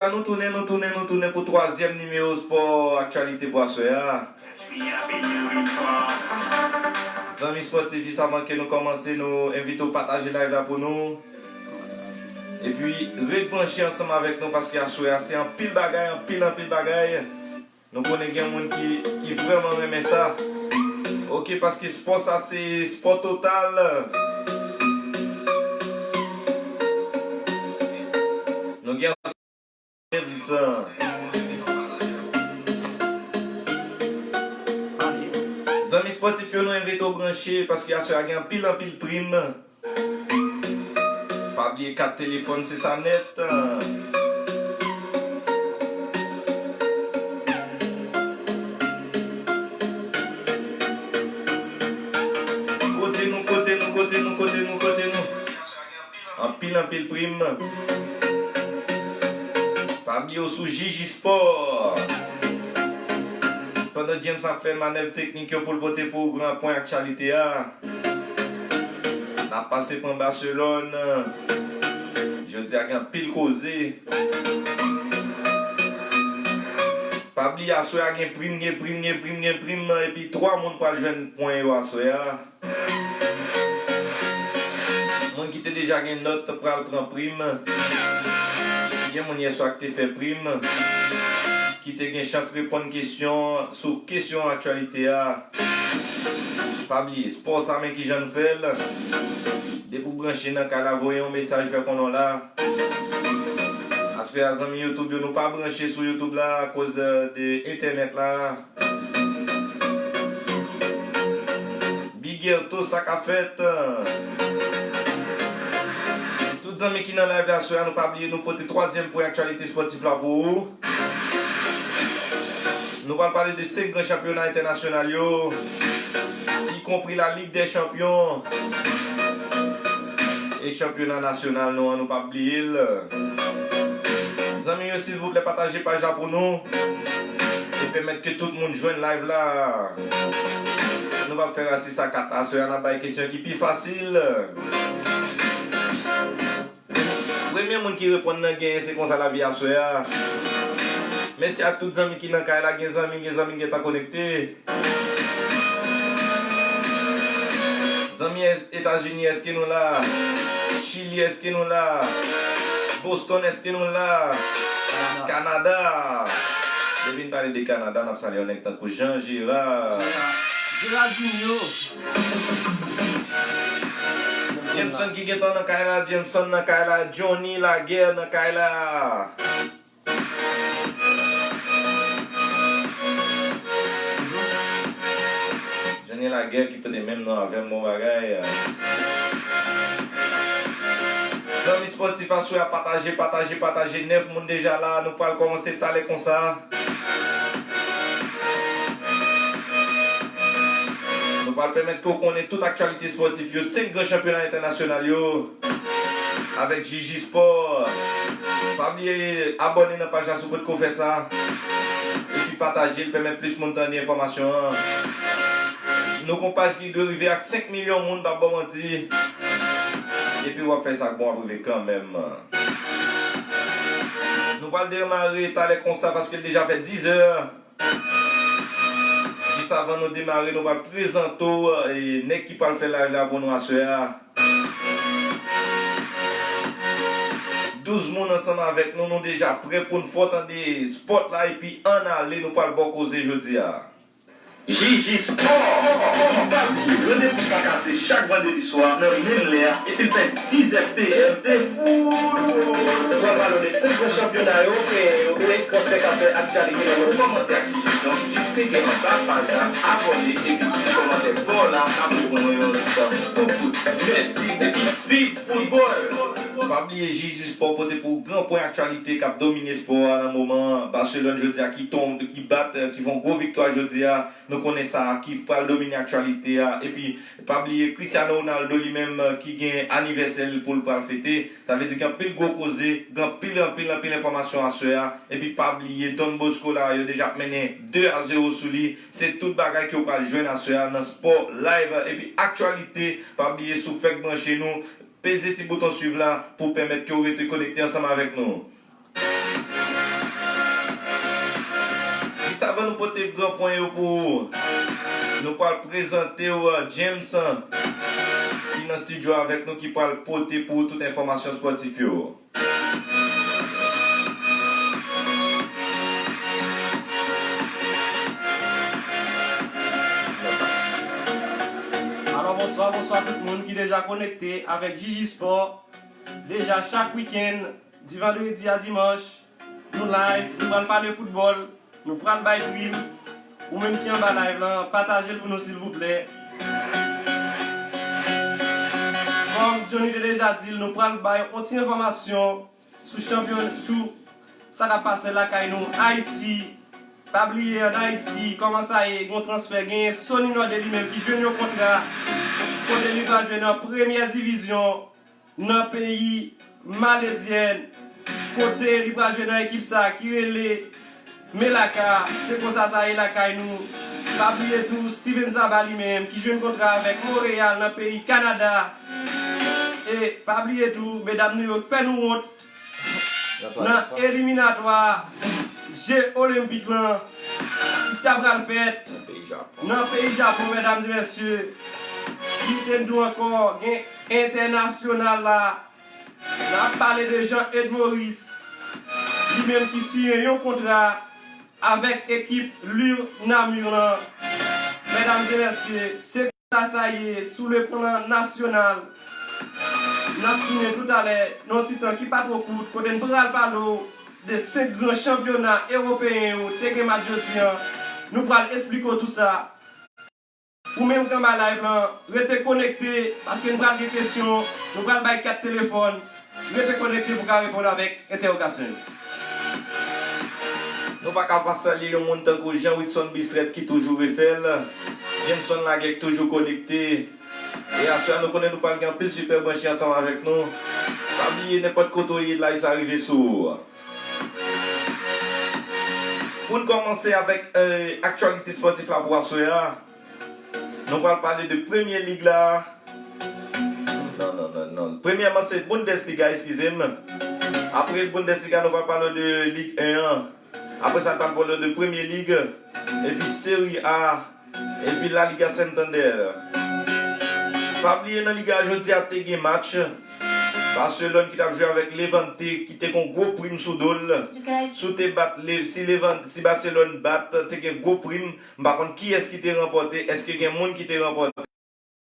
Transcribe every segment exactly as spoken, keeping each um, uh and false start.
Nou tounen, nou tounen, nou tounen pou twazyèm nimewo spò aktyalite pou aswè a. Zanmi spòtif, jis avan ke nou kòmanse, nou envite w pataje live la pou nou. Epi, ret branche ansanm avèk nou, paske aswè a se anpil bagay, anpil, anpil bagay. Nou konnen gen moun ki, ki vrèman renmen sa. Oke, paske spò sa se spò total. Nou gen anpil sa. Zanmi spòtif yo, nou envite w branche, paske aswè a gen anpil, anpil prim. Pa bliye kat telefòn, se sa nèt. Kote nou, kote nou, kote nou, kote nou, kote nou. Anpil, anpil prim. Pa bliye w sou Jiji Spò. Pandan James ap fè manèv teknik yo pou l pote pou ou gran pwen aktyalite a. N ap pase pran Baselòn. Jodi a gen anpil koze. Pa bliye aswè a gen prim, gen prim, gen prim, gen prim, epi twa moun pral jwenn pwen yo aswè a. Moun ki te deja gen nòt pral pran prim. Gen moun yèswa ki te fè prim, ki te gen chans reponn kesyon sou kesyon aktyalite a. Pa bliye, spò sa men kijan n fè l. Depi w branche nan kay la, voye yon mesaj fè konnen w la. Aswè a, zanmi YouTube yo, nou pa branche sou YouTube la akoz, eh, de entènèt la. Bigerto, sa k ap fèt? Tout zanmi ki nan live la aswè a, nou pa bliye, nou pote twazyèm pwen aktyalite spòtif la pou ou. Nou pral pale de senk gran chanpyona entènasyonal yo, ikonpri la Ligue des Champions e chanpyona nasyonal nou an, nou p ap bliye l. Zanmi yo, silvouplè, pataje paj la pou nou e pèmèt ke tout moun jwenn live la. Nou p ap fè rasis a kat aswè a, n ap bay kesyon ki pi fasil. Premye moun ki reponn nan genyen, se konsa lavi aswè a. Mèsi ak tout zanmi ki nan kay la, gen zanmi, gen zanmi ki gentan konekte. Zanmi Etazini, èske nou la? Chili, èske nou la? Boston, èske nou la? Kanada. Depi n pale de Kanada, n ap salye yon nèg tankou Jean Gérard. Gerardinho. Jameson ki gentan nan kay la, Jameson nan kay la, Johnny Laguerre nan kay la. Johnny Laguerre ki pote menm non avè m, bon bagay. Zanmi spòtif aswè a, pataje, pataje, pataje. Nèf moun deja la, nou pral kòmanse talè konsa. Nou pral pèmèt ke w konnen tout aktyalite spòtif yo, senk gran chanpyona entènasyonal yo. Avèk Jiji Spò. Pa bliye abòne nan paj la si w potko fè sa. Epi pataje l, pèmèt plis moun tande enfòmasyon an. Nou gon paj ki dwe rive ak senk milyon moun, p ap ba w manti. Epi w ap fè sa k bon, w ap rive kanmenm. Nou pral demare talè konsa paske l deja fè diz è. Jis avan nou demare, nou pral prezante w, e, nèg ki pral fè live la pou nou aswè a. Douz moun ansanm avèk nou, nou deja prè pou n fè w tande spòt la, epi ann ale, nou pral ba w koze jodi a. Jiji Spò, pa bliye, randevou sa ka se chak vandredi swa nan menm lè a, epi l fè diz è p m. Te fou! Pral pale de senk gran chanpyona yo, e, e, transfè k ap fè aktyalite nan moman mantè ak sijezon, jis klike anba paj la, abòne, epi kite kòmantè pa w la, ap reponn mwen yon lòt fwa. Tout bout. Mèsi, epi viv foutbòl! Pa bliye, Jiji Spò pote pou ou gran pwen aktyalite k ap domine spò a nan moman an. Baselòn jodi a ki tonbe, ki bat, ki fè yon gwo viktwa jodi a. Nou konnen sa ki pral domine aktyalite a. Epi, pa bliye Cristiano Ronaldo li menm ki gen anivèsè l pou l pral fete. Sa vle di gen anpil gwo koze, gen anpil, anpil, anpil enfòmasyon aswè a. Epi pa bliye Don Bosco la, yo deja ap mennen de a zewo sou li. Se tout bagay ke w pral jwenn aswè a nan spò live epi aktyalite. Pa bliye si w fèk branche nou, peze ti bouton swiv la pou pèmèt ke w rete konekte ansanm avèk nou. Pote gran pwen yo pou ou. Nou pral prezante w, uh, James, uh, ki nan estidyo avèk nou, ki pral pote pou ou tout enfòmasyon espòtif yo. Alò, bonswa, bonswa tout moun ki deja konekte avèk Jiji Spò. Deja chak wikenn, di vandredi a dimanch, nou live, nou pral pale foutbòl, nou pral bay prim. Ou menm ki anba live lan, pataje l pou nou silvouplè. Kòm Johnny te deja di l, nou pral bay yon ti enfòmasyon sou chanpyon, sou sa k ap pase lakay nou, Ayiti. Pa bliye, ann Ayiti, kòman sa ye, gen yon transfè, genyen Sony Nordé li menm ki jwenn yon kontra, kote li va jwe nan premyè divizyon nan peyi malezyèn, kote li pral jwe nan ekip sa ki rele Melaka. Se konsa sa ye lakay nou. Pa bliye tou, Steven Zaba li menm ki jwenn kontra avèk Montréal nan peyi Kanada. E pa bliye tou, medam nou yo k fè nou wont nan eliminatwa Je Olenpik lan ki ta pral fèt nan peyi Japon, medam e mesye, ki te nou ankò gen entènasyonal la. N ap pale de Jean Ed Maurice, li menm ki siyen yon kontra avèk ekip Lure Namur lan. Medam e mesye, se konsa sa ye sou le plan nasyonal. N ap tounen toutalè nan yon ti tan ki pa twò kout, kote n pral pale w de senk gran chanpyona ewopeyen yo te gen match jodi an. Nou pral esplike w tou sa. Ou menm k anba live lan, rete konekte, paske n pral gen kesyon, nou pral bay kat telefòn. Rete konekte pou w ka reponn avèk entèwogasyon yo. Nou pa ka pa salye yon moun tankou Jean Witson Bisrèt ki toujou refè l. Jameson Lagè ki toujou konekte. E aswè a, nou konnen nou pral gen anpil sipè branche ansanm avèk nou. Pa bliye, nenpòt kote w ye, live sa rive sou ou. Pou n kòmanse avèk, eh, aktyalite espòtif la pou aswè a, nou pral pale de Premye Lig la. Non, non, non, non. Premyèman, se Bundesliga, eskize m. Apre Bundesliga, nou pral pale de Lig en an. Apre sa, n pral pale de Premye Lig, epi Serie A, epi La Liga Santander. Pa bliye, nan Liga a jodi a te gen match. Barcelone ki t ap jwe avèk Levante, ki te gen gwo prim sou do l. Si w te bat Le-, si Levan-, si Barcelone bat, te gen gwo prim. M pa konn kiyès ki te ranpòte, èske gen moun ki te ranpòte?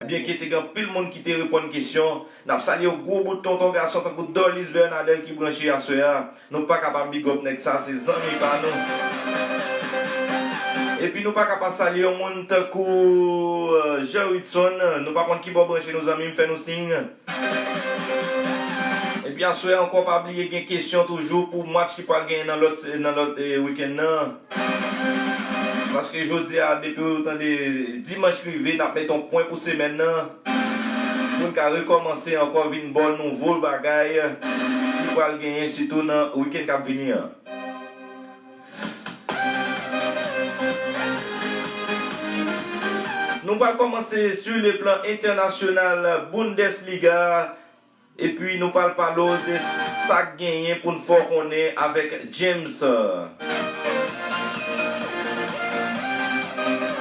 Byenke te gen anpil moun ki te reponn kesyon, n ap salye yon gwo bout tonton gason tankou Dorlis Bernadel ki branche aswè a. Nou pa kapab big up nèg sa, se zanmi pa nou. Epi nou pa kapab salye yon moun tankou, euh, Jean Hudson, nou pa konn ki bò branche nou zanmi m, fè nou siy. Epi aswè a ankò, pa bliye gen kesyon toujou pou match ki pral genyen nan lòt, nan lòt, eh, wikenn nan. Paske jodi a, depi w tande dimanch rive, n ap mete yon pwen pou semèn nan. Pou n ka rekòmanse ankò, vin ba w nouvo bagay ki pral genyen, sitou nan wikenn k ap vini an. Nou pral kòmanse sur le plan international, Bundesliga. Epi nou pral pale w de sa k genyen pou n fè w konnen avèk James.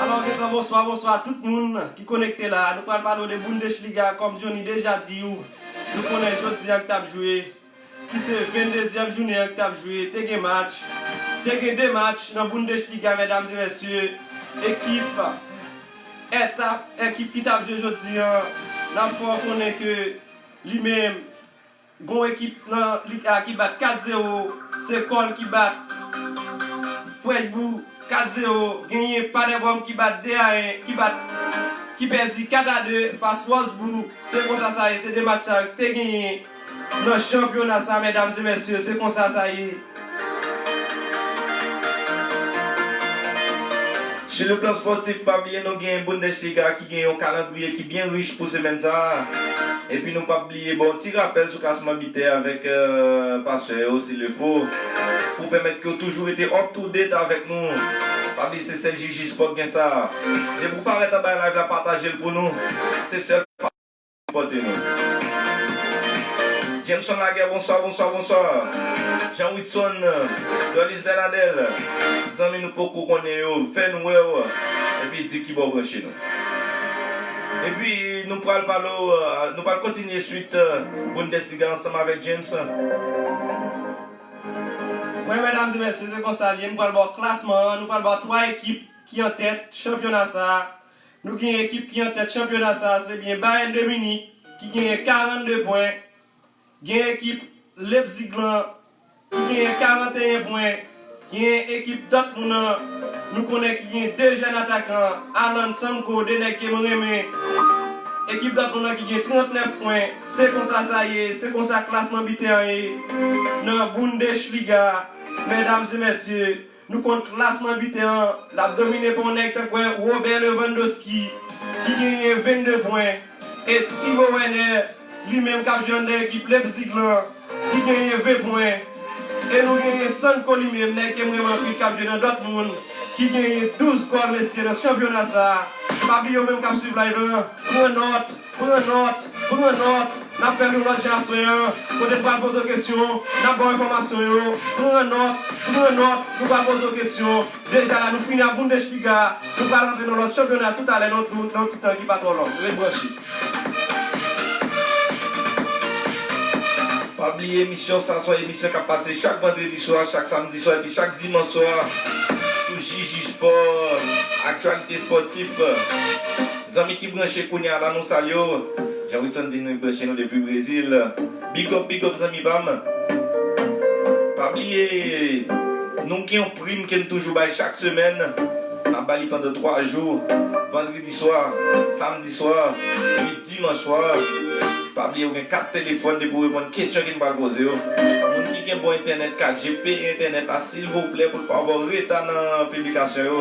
Alò, gentan, bonswa, bonswa tout moun ki konekte la. Nou pral pale w de Bundesliga, kòm Johnny deja di w. Nou konnen jodi a k t ap jwe, ki se venndezyèm jounen an k t ap jwe, te gen match. Te gen de match nan Bundesliga, medam e mesye. Ekip Etap, ekip ki t ap jwe jodi an, n ap fè w konnen ke li menm, gon ekip nan lig A ki bat kat zewo, se Kòl ki bat Freiburg kat zewo, genyen Paderborn ki bat de a en, ki bat, ki pèdi kat a de fas Wolfsburg. Se konsa sa ye, se de match sa yo ki te genyen nan chanpyona sa, medam e mesye, se konsa sa ye. Sur le plan sportif, pa bliye nou gen Bundesliga ki gen yon kalandriye ki byen rich pou semèn sa a. Epi nou p ap bliye ba w ti rapèl sou klasman bitè avèk, euh, pasè yo, s'il le faut, pou pèmèt ke w toujou rete up to date avèk nou. Pa bliye se sèl Jiji Sport gen sa. Depi w parèt anba live la, pataje l pou nou. Se sèl sipòte nou. Jameson Laguerre, bonswa, bonswa, bonswa. Jean Whitson, Dolis Bernadel, zanmi nou poko konnen yo, fè nou wè w, epi di ki bò w branche nou. Epi nou pral pale w, nou pral kontinye swit Bundesliga ansanm avèk James. Mwen, medam e mesye, se konsa l ye. M pral ba w klasman an. Nou pral ba w twa ekip ki an tèt chanpyona sa a. Nou gen ekip ki an tèt chanpyona sa a, se byen Bayern de Munich, ki genyen karannde pwen. Gen ekip Leipzig lan, ki genyen karanteyen pwen. Gen ekip Dortmund lan, nou konnen ki gen de jèn atakan, Alan Sanko, de nèg ke mwen renmen. Ekip Dortmund lan ki gen trannèf pwen. Se konsa sa ye, se konsa klasman biten an ye nan Bundesliga, medam e mesye. Nou konn klasman biten an, l ap domine pa yon nèg tankou Robert Lewandowski, ki genyen vennde pwen, e Timo Werner, li menm k ap jwe anndan ekip Leipzig lan, ki genyen ven pwen. E nou genyen Sanko li menm, nèg ke m renmen anpil, k ap jwe nan Dortmund, ki genyen douz gòl, mesye, nan chanpyona sa a. Pa bliye w menm k ap swiv live lan, pran nòt. Pran nòt, pran nòt. N ap fè l yon lòt jan aswè an. Kote n pral poze w kesyon, n ap ba w enfòmasyon yo. Pran nòt, pran nòt. Nou pral poze w kesyon. Deja la, nou fini ak Bundesliga. Nou pral rantre nan lòt chanpyona toutalè nan, nan, nan yon ti tan ki pa twò lòng. Ret branche. Pa bliye, emisyon sa se yon emisyon k ap pase chak vandredi swa, chak samdi swa, epi chak dimanch swa sou J J Sport, aktyalite spòtif. Zanmi ki branche kounye a la, nou salye w. Jean Wilson di nou branche nou depi Brezil. Big up, big up, zanmi pa m. Pa bliye, nou gen yon prim ke n toujou bay chak semèn. N ap ba li pandan twa jou, vandredi swa, samdi swa, epi dimanch swa. Pa bliye, ou gen kat telefòn depi w reponn kesyon ke n pral poze w. Moun ki gen bon entènèt kat G, peye entènèt la, silvouplè, pou l pa ba w reta nan piblikasyon yo.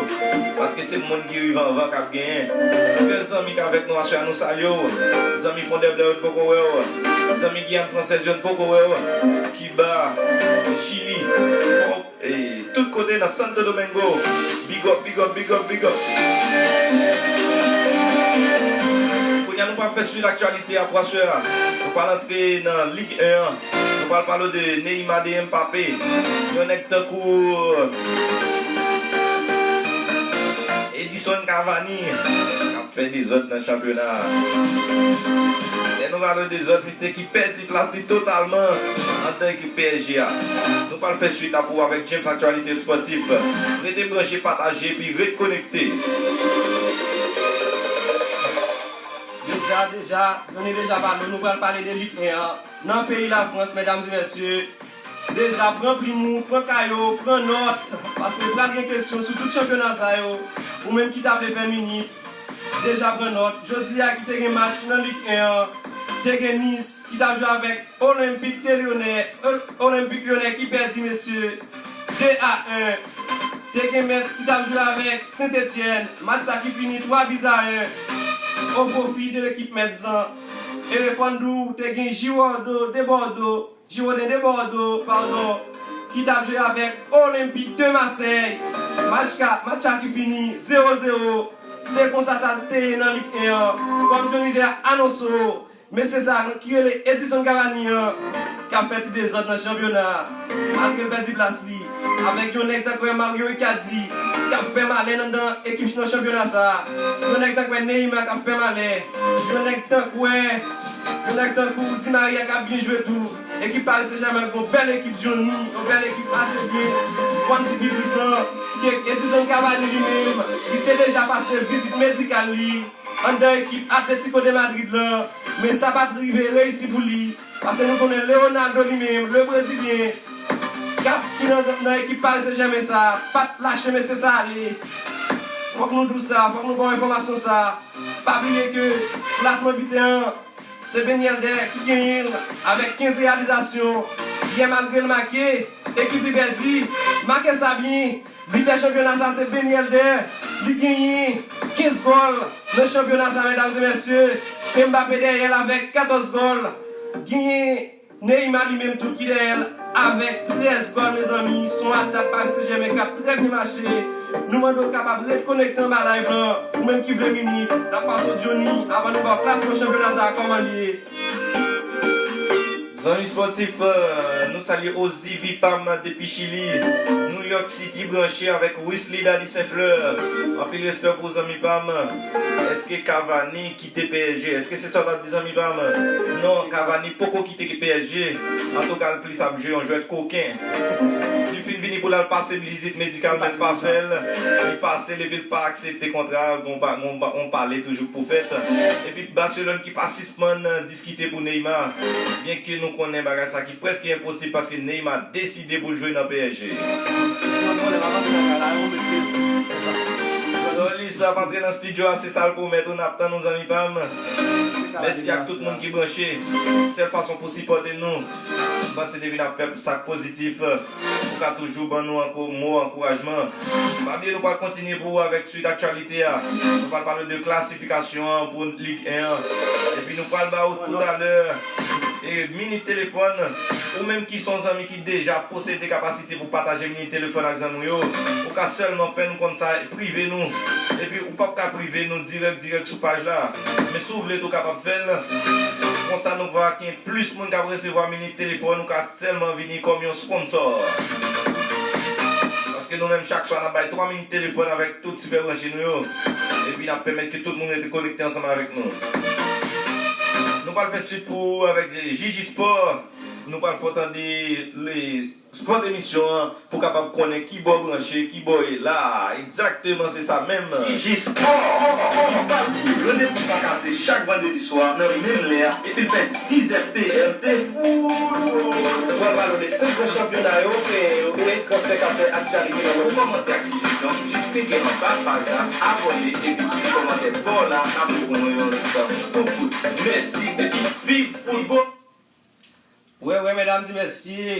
Paske se moun ki rive anvan k ap genyen. Kèk zanmi k avèk nou aswè a, nou salye w. Zanmi Fondèblè yo, n poko wè w. Zanmi Giyàn Fransèz yo, n poko wè w. Kiba, Chili, e tout kote nan Santo Domingo. Big up, big up, big up, big up. Kounye a, nou pral fè swiv aktyalite a pou aswè a. Nou pral antre nan Lig en an. Nou pral pale de Neymar, de Mbappé. Yon nèg tankou Edison Cavani k ap fè dezòd nan chanpyona a. Lè nou pale dezòd, misye ki pèdi plas li totalman anndan ekip P S G a. Nou pral fè swit la pou w avèk James Aktyalite Spòtif. Rete branche, pataje, epi ret konekte. Deja, deja, nou deja pale, nou pral pale de Lig en an. Nan peyi Lafrans, medam e mesye, deja pran plim ou, pran kaye w, pran nòt, paske pral gen kesyon sou tout chanpyona sa yo. Ou menm ki ta vle fè minit, deja pran nòt. Jodi a ki te gen match nan Lig en an, te gen Nice ki t ap jwe avèk Olympique de Lyonnais, Ol-, Olympique Lyonnais ki pèdi, mesye, de a en. Te gen Metz ki t ap jwe avèk Saint-Étienne. Match sa ki fini twa bi a en o pwofi de ekip Metz lan. E fò n di w, te gen Girondins de Bordeaux, Girondins de Bordeaux, padon, ki t ap jwe avèk Olympique de Marseille. Match ka, match sa ki fini zewo zewo. Se konsa sa te ye nan Lig en an. Kòm Johnny J anonse w, mesye sa a ki rele Edison Cavani an, k ap fè ti dezòd nan chanpyona a, malgre l pèdi plas li, avèk yon nèg tankou Mario Icardi, k ap fè malè nan, nan ekip nan chanpyona sa a, yon nèg tankou Neymar k ap fè malè, yon nèg tankou, yon nèg tankou Di Maria k ap byen jwe tou. Ekip Paris Saint-Germain gon bèl ekip Johnny, yon bèl ekip ase byen. Fò n di piblik lan ke Edison Cavani li menm, li te deja pase vizit medikal li anndan ekip Atlético de Madrid lan, men sa pa t rive reyisi pou li, paske nou konnen Leonardo li menm, le Brezilyen, k ap, ki nan, nan ekip Paris Saint-Germain sa, pa t lache mesye sa ale. Fòk nou di w sa, fòk nou ba w enfòmasyon sa. Pa bliye ke klasman biten an, se Ben Yedder ki genyen l avèk kenz reyalizasyon. Yè, malgre l make, ekip li pèdi, make sa byen. Bitè chanpyona sa se Ben Yedder. Li genyen kenz gòl nan chanpyona sa, medam e mesye. Mbappé dèyè l avèk katòz gòl. Genyen Neymar li menm tou ki dèyè l avèk trèz gòl, mezanmi. Se yon atak Paris Saint-Germain k ap trè byen mache. Nou mande w kapab ret konekte anba live lan. Ou menm ki vle minit, n ap pase w Johnny avan nou ba w klasman chanpyona sa a kòman l ye. Zanmi spòtif, euh, nou salye Ozi Vipam depi Chili. New York City branche avèk Wesley Daddy Saint Fleur. Anpil respè pou zanmi pam. Èske Cavani kite P S G? Èske se sa w t ap di zanmi pam? Non, Cavani poko kite P S G. Antouka, l plis ap jwe yon jwèt koken. Li fin vini pou l al pase vizit medikal, men l pa fè l. Li pase l epi l pa aksepte kontra, gon pa, gon pa, gon pale toujou k pou fèt. Epi Barcelone ki pa sispann diskite pou Neymar. Byenke nou konnen bagay sa ki prèske enposib paske Neymar deside pou l jwe nan P S G. Lolis ap antre nan estidyo a, se sa l pwomèt ou, n ap tann ou zanmi pam. Mèsi ak tout moun ki branche. Sèl fason pou sipòte nou, m panse depi n ap fè sa k pozitif, ou ka toujou ban nou anko-, mo ankourajman. Pa bliye nou pral kontinye pou ou avèk swit aktyalite a. Nou pral pale de klasifikasyon an pou Lig en an. Epi nou pral ba ou toutalè e minit telefòn. Ou menm ki se yon zanmi ki deja posede kapasite pou pataje minit telefòn ak zanmi w yo, ou ka sèlman fè nou konn sa, prive nou. Epi ou p ap ka prive nou dirèk dirèk sou paj la. Men si w vle tou, w kapab fè l. Konsa nou va gen plis moun k ap resevwa minit telefòn, ou ka sèlman vini kòm yon sponsò. Paske nou menm chak swa n ap bay twa minit telefòn avèk tout sipè branche nou yo. Epi n ap pèmèt ke tout moun rete konekte ansanm avèk nou. Nou pral fè swit pou ou avèk Jiji Spò. Nou pral fè w tande le spòt emisyon an pou w kapab konnen ki bò w branche, ki bò w ye la. Egzakteman, se sa menm. Jiji Spò, konpa pou randevou sa kase chak vandredi swa nan menm lè a, epi l fè dizèt P M. Se fou! Nou pral pale de senk gran chanpyona yo, e, e transfè k ap fè aktyalite nan mond. Kòmantè ak sijesyon, jis klike anba paj la, abòne, epi kite kòmantè bò la, n ap reponn ou yon tan pou bout. Mèsi, epi viv foutbòl! Wè, wè, medam e mesye,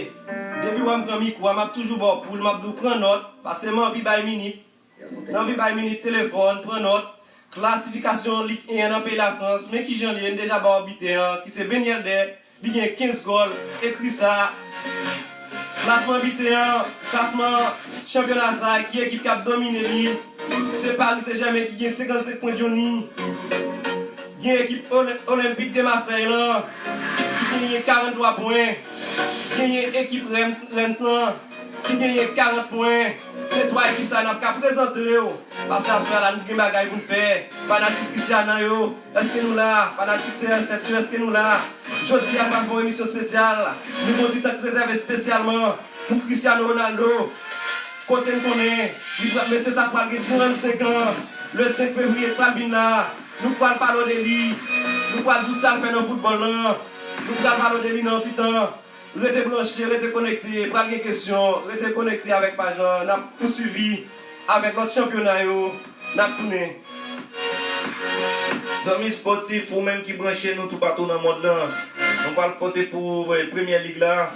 depi w wè m pran mikwo a, m ap toujou ba w poul, m ap di w pran nòt, paske m anvi bay minit. M anvi bay minit telefòn, pran nòt. Klasifikasyon Lig en an nan peyi Lafrans, men kijan l ye, m deja ba w biten an, ki se Ben Yedder, li gen kenz gòl, ekri sa. Klasman biten an, klasman chanpyona sa a, ki ekip k ap domine li? Se Paris Saint-Germain ki gen senkannsenk pwen, Johnny. Gen ekip Olympique de Marseille lan, ki genyen karant twa pwen. Genyen ekip Rennes, Rennes lan, ki genyen karant pwen. Se twa ekip sa n ap ka prezante w. Paske aswè a la, nou gen bagay pou n fè. Fanatik Cristiano yo, èske nou la? Fanatik C R sèt yo, èske nou la? Jodi a, n ap fè yon emisyon espesyal. Nou gen yon ti tan k rezève espesyalman pou Cristiano Ronaldo. Kote n konnen, li pral, mesye sa pral gen trannsenk an. Le senk fevriye, l pral vin la. Nou pral pale w de li. Nou pral di w sa l fè nan foutbòl lan. Nou pral pale w de li nan yon ti tan. Rete branche, rete konekte. Pral gen kesyon. Rete konekte avèk paj lan. N ap pouswivi avèk lòt chanpyona yo. N ap tounen. Zanmi spòtif, ou menm ki branche nou toupatou nan mond lan, nou pral pote pou, eh, Premyè Lig la.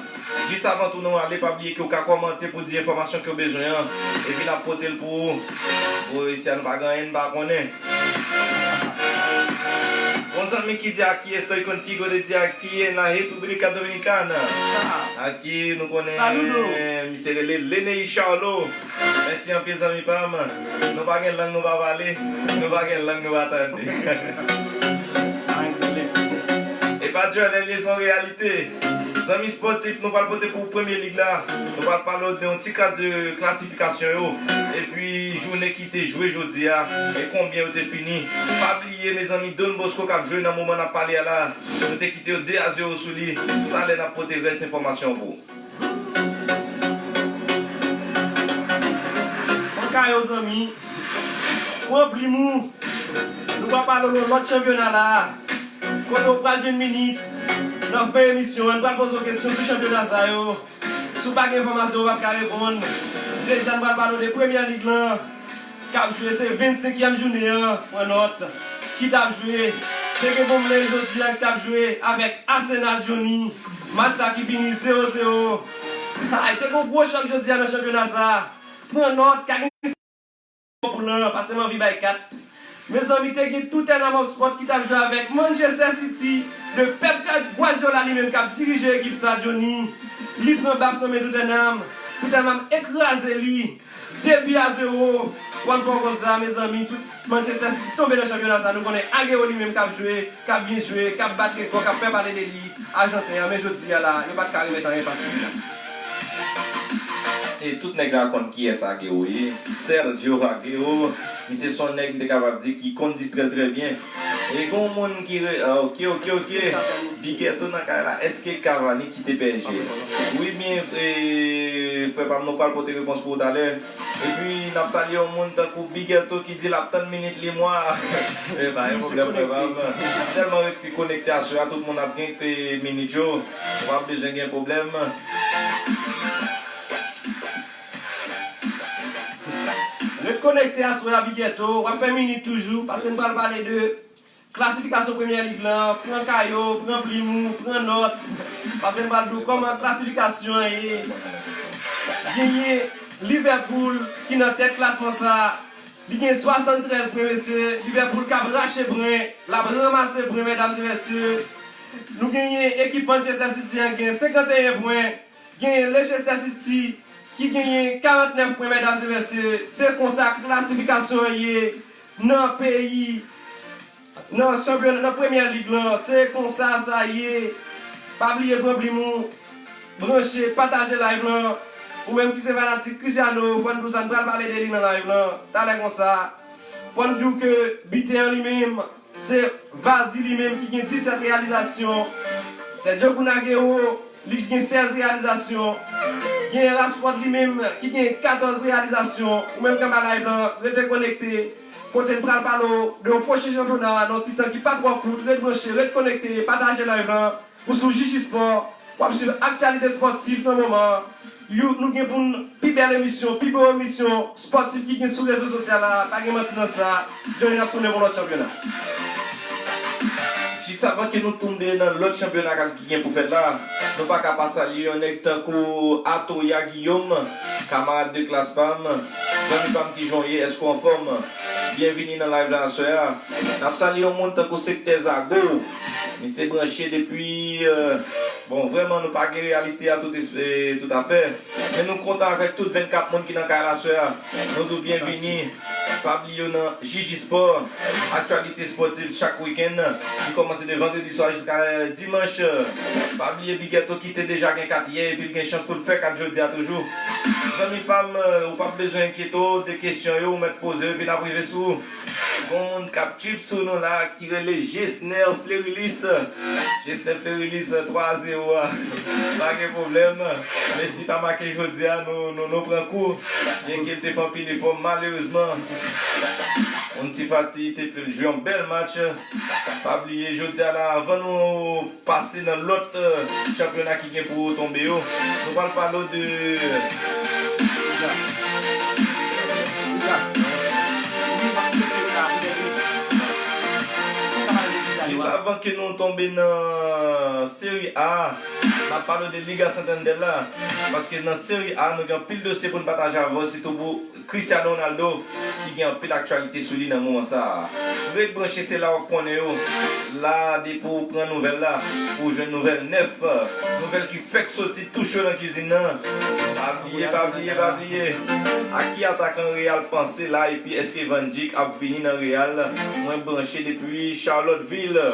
Jis avan tou nou ale, pa bliye ke w ka kòmante pou di enfòmasyon ke w bezwen an, epi n ap pote l pou ou. Bon, isi a nou pa gen anyen, n pa konnen. Bon, zanmi ki di aki, estoy contigo desde aquí en la República Dominicana. Aki, nou konnen, misye rele Leney Charlot. Mèsi anpil, zanmi pa m. Nou pa gen lang, nou pa pale. Nou pa gen lang, nou pa tande. Epa Joel, se yon reyalite. Zanmi spòtif, nou pral pote pou Premye Lig la. Nou pral pale w de yon ti kras de klasifikasyon yo. Epi jounen ki te jwe jodi a, e konbyen yo te fini. Pa bliye, mezanmi, Don Bosco k ap jwe nan moman n ap pale a la. Nou te kite yo de a zewo sou li. Talè n ap pote rès enfòmasyon pou ou. Mwen ka yo zanmi. Pran plim ou. Nou pral pale w lòt chanpyona la. Kote w pral jwenn minit. Nan fen emisyon an, nou pral poze w kesyon sou chanpyona sa yo. Si w pa gen enfòmasyon, ou p ap ka reponn. Deja, nou pral pale w de Premyè Lig lan. K ap jwe, se vennsenkyèm jounen an, pran nòt, ki t ap jwe. Te gen bon match jodi a ki t ap jwe avèk Arsenal, Johnny. Match sa ki fini zewo zewo. Ay, te gen gwo chòk jodi a nan chanpyona sa. Pran nòt, ka gen pou lan, paske m anvi bay kat. Mezanmi, te gen Tottenham Hotspur ki t ap jwe avèk Manchester City, de Pep Guardiola li menm k ap dirije ekip sa, Johnny. Li pran baf nan men Tottenham. Tottenham ekraze li, de bi a zewo. Ou konn fè w konn sa, mezanmi, tout Manchester City tonbe nan chanpyona sa. Nou konnen Agüero li menm k ap jwe, k ap byen jwe, k ap bat rekò, k ap fè pale de li, Ajanten an, men jodi a la, yo pa t ka remèt anyen fas li la. E tout nèg la konn kiyès Agüero ye. Sergio Agüero, misye se yon nèg m te kapab di ki konn distrè trè byen. E gen yon moun ki re, ah, ok, ok, ok. Big Ghetto nan kay la, èske Cavani kite P S G? Wi, byen, e, frè pa m, nou pral pote repons pou ou talè. Epi, n ap salye yon moun tankou Big Ghetto ki di l ap tann minit li mwa. E pa gen pwoblèm, frè pa m. Sèlman rete konekte aswè a, tout moun ap gen, e, minit yo. Ou pa bezwen gen pwoblèm. Ret konekte aswè a, Big Ghetto, w ap fè minit toujou, paske n pral pale de klasifikasyon Premyè Lig lan, pran kaye w, pran plim ou, pran nòt, paske n pral di w kòman klasifikasyon an ye. Genyen Liverpool ki nan tèt klasman sa, li gen swasanntrèz pwen, mesye. Liverpool k ap rache pwen, l ap ranmase pwen, medam e mesye. Nou genyen ekip Manchester City an gen senkanteyen pwen. Genyen Leicester City ki genyen karantnèf pwen, medam e mesye. Se konsa klasifikasyon an ye nan peyi, nan chanpyona, nan Premyè Lig lan. Se konsa sa ye. Pa bliye pran plim ou, branche, pataje live lan. Ou menm ki se fanatik Cristiano, fò n di w sa, n pral pale de li nan live lan talè konsa. Fò n di w ke biten an li menm, se Vardy li menm ki gen disèt reyalizasyon. Sergio Kun Agüero, li gen sèz reyalizasyon. Gen Rashford li menm ki gen katòz reyalizasyon. Ou menm k anba live lan, rete konekte. Kote n pral pale w de yon pwochen chanpyona nan yon ti tan ki pa twò kout. Ret branche, ret konekte, pataje live lan. Ou sou Jiji Spò, w ap swiv aktyalite spòtif nan moman an. Yo, nou gen pou n pi bèl emisyon, pi bon emisyon spòtif ki gen sou rezo sosyal la. Pa gen manti nan sa. Johnny, n ap tounen pou lòt chanpyona. Jis avan ke nou tounen nan lòt chanpyona k ap, ki gen pou fèt la, nou pa ka pa salye yon nèg tankou Atoya Guillaume, kamarad de klas pa m, zanmi pa m, kijan w ye, èske w anfòm? Byenvini nan live la aswè a. N ap salye yon moun tankou Sektè Zago. Misye branche depi, euh, bon, vrèman, nou pa gen reyalite a tout es-, eh, tout afè. Men nou kontan avèk tout vennkat moun ki nan kay la aswè a. Nou di w byenvini. Pa bliye w nan Jiji Spò. Aktyalite spòtif chak wikenn. Li kòmanse de vandredi swa jiska, eh, dimanch. Pa bliye Big Ghetto ki te deja gen kat yè epi l gen chans pou l fè kat jodi a toujou. Zanmi pa m, ou p ap bezwen enkyete w de kesyon yo, ou mèt poze yo epi n ap rive sou ou. Gon moun k ap trip sou nou la ki rele Gesner Flerilis. Gesner Flerilis, twa a zewo a. Pa gen pwoblèm. Messi pa make jodi a, nou, nou, nou pran kou. Byenke l te fè anpil efò, malerezman, Ansu Fati te jwe yon bèl match. Pa bliye, jodi a la, anvan nou pase nan lòt, euh, chanpyona ki gen pou tonbe yo. Nou pral pale w de Jis avan ke nou tonbe nan Seri A, n ap pale w de Liga Santander la. Paske nan Seri A, nou gen anpil dosye pou n pataje avè w, sitou pou Cristiano Ronaldo, ki gen anpil aktyalite sou li nan moman sa a. Ret branche, se la w ap konnen yo. La, depi w pran nouvèl la, ou jwenn nouvèl nèf, nouvèl ki fèk soti tou cho nan kizin nan. Pa bliye, pa bliye, pa bliye. A ki atakan Real panse la, epi èske Van Dijk ap vini nan Real? Mwen branche depi Charlottesville.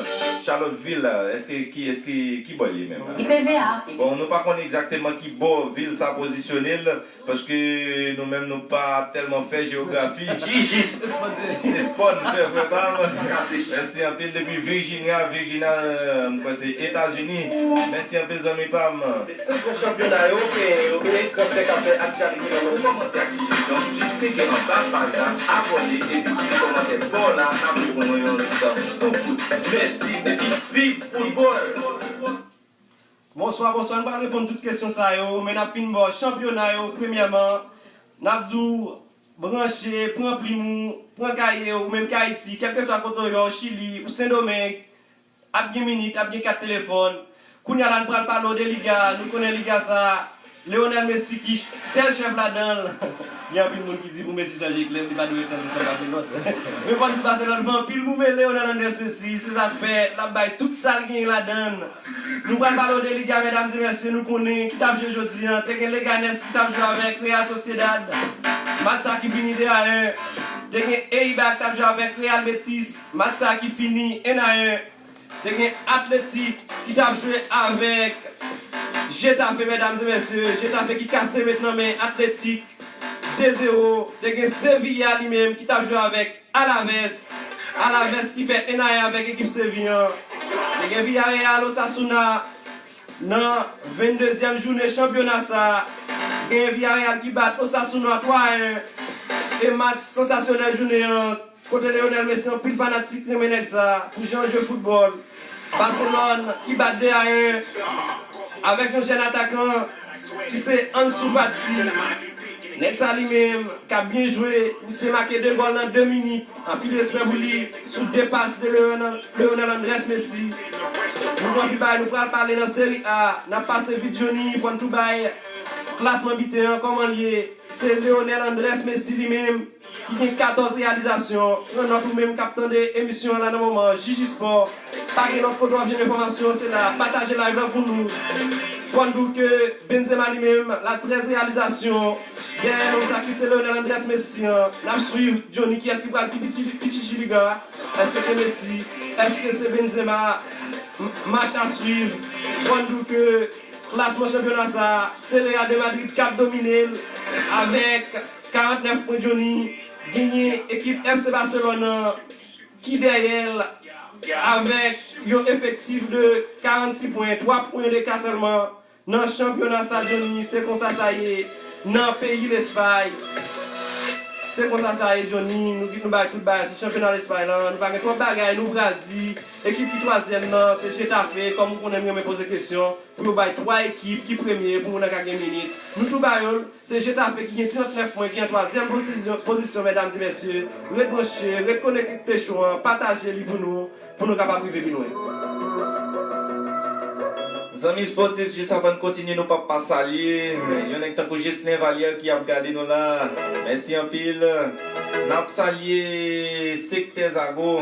Charlottesville, èske ki, èske ki bò l ye menm? Li peze a. Bon, nou pa konnen egzakteman ki bò vil sa pozisyone l. Paske nou menm nou pa tèlman fè jewografi. Jijis. Se spò n fè, frè pa m. Mèsi anpil depi Virginia, Virginia, euh, m kwè se Etazini. Mèsi anpil zanmi pa m. Senk gran chanpyona yo, e, e, transfè k ap fè aktyalite nan mond. Kòmantè ak sijestyon, jis klike anba paj la, abòne epi kite kòmantè bò la, n ap reponn ou yon tan tou kout. Mèsi epi viv foutbòl! Bonswa, bonswa. Nou pral reponn tout kesyon sa yo, men n ap fin ba w chanpyona yo. Premyèman, n ap di w branche, pran plim ou, pran kaye w, ou menm k Ayiti, kèlkeswa kote w ye, w Chili, ou Sendomeng, ap gen minit, ap gen kat telefòn. Kounye a la, n pral pale w de Liga. Nou konnen Liga sa, Lionel Messi ki sèl chèf ladan l. Gen anpil moun ki di pou Messi chanje klèb, li pa dwe ret nan yon sèl Barcelone. Men Juan Barcelone fè anpil mouvman, Lionel Andrés Messi, se sa k fè l ap bay tout sa l genyen ladan l. Nou pral pale w de Liga, medam e mesye, nou konnen ki t ap jwe jodi a. Te gen Leganes ki t ap jwe avèk Real Sociedad. Match sa ki fini de a en. Te gen Eibar ki t ap jwe avèk Real Betis. Match sa ki fini en a en. Te gen Atletik ki t ap jwe avèk Getafe, medam e mesye. Getafe ki kase met nan men Atletik de zewo. Te gen Sevilla li menm ki t ap jwe avèk Alaves. Alaves ki fè en a en avèk ekip Sevilla an. Te gen Villarreal Osasuna nan venndezyèm jounen chanpyona sa a. Gen Villarreal ki bat Osasuna twa a en. E match sansasyonèl jounen an, kote Lionel Messi anpil fanatik renmen nèg sa pou jan l jwe foutbòl. Barcelone ki bat de a en avèk yon jèn atakan ki se Ansu Fati. Nèg sa li menm k ap byen jwe, misye make de gòl nan de minit. Anpil respè pou li sou de pas de Leonel, Leonel Andrés Messi. Nou gen anpil bagay nou pral pale nan Seri A. N ap pase vit Johnny pou n tou bay klasman biten an kòman l ye. Se Leonel Andrés Messi li menm ki gen katòz reyalizasyon. Pran nòt ou menm k ap tande emisyon an la nan moman an, Jiji Spò. Pa gen lòt kote w ap jwenn enfòmasyon, se la. Pataje live la pou nou. Fò n di w ke Benzema li menm, l a trèz reyalizasyon. Dèyè nonm sa ki se Leonel Andrés Messi an. N ap swiv Johnny, kiyès ki pral pi piti, pi chichi liga a? Èske se Messi? Èske se Benzema? M- Match à suivre. Fò n di w ke klasman chanpyona sa a, se Real de Madrid k ap domine l avèk karantnèf pwen Johnny. Genyen ekip F C Barcelone an ki dèyè l avèk yon efektif de karannsis pwen, twa pwen de ka sèlman nan chanpyona sa Johnny. Se konsa sa ye nan peyi Lespay. Se konsa sa ye Johnny, nou kit nou bay tout bagay sou chanpyona Lespay lan. Nou pa gen twòp bagay nou pral di. Ekip ki twazyèm nan se Getafe, kòm ou konnen m renmen poze kesyon pou yo bay twa ekip ki premye pou moun nan ka gen minit. Nou tou ba yo l, se Getafe ki gen trannèf pwen, ki an twazyèm pozisyon, pozisyon, medam e mesye. Ret branche, ret konekte show an, pataje li pou nou, pou nou kapab rive pi lwen. Zanmi spòtif, jis avan n kontinye, nou p ap pa salye yon nèg tankou Ghislain Vallière ki ap gade nou la. Mèsi anpil. N ap salye sektè Zago.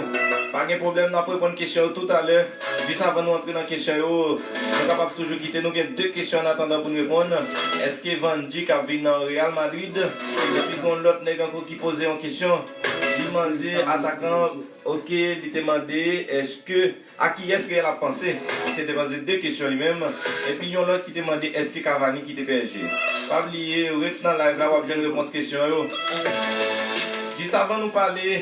Pa gen pwoblèm, n ap reponn kesyon yo toutalè. Jis avan nou antre nan kesyon yo, nou kapab toujou kite, nou gen de kesyon an atandan pou n reponn. Èske Van Dijk ap vin nan Real Madrid? Epi gen yon lòt nèg ankò ki poze yon kesyon. Li mande atakan, oke, li te mande èske, a kiyès Real ap panse? Misye te poze de kesyon li menm. Epi yon lòt ki te mande èske Cavani kite P S G. Pa bliye, ret nan live la, w ap jwenn repons kesyon yo. Jis avan nou pale,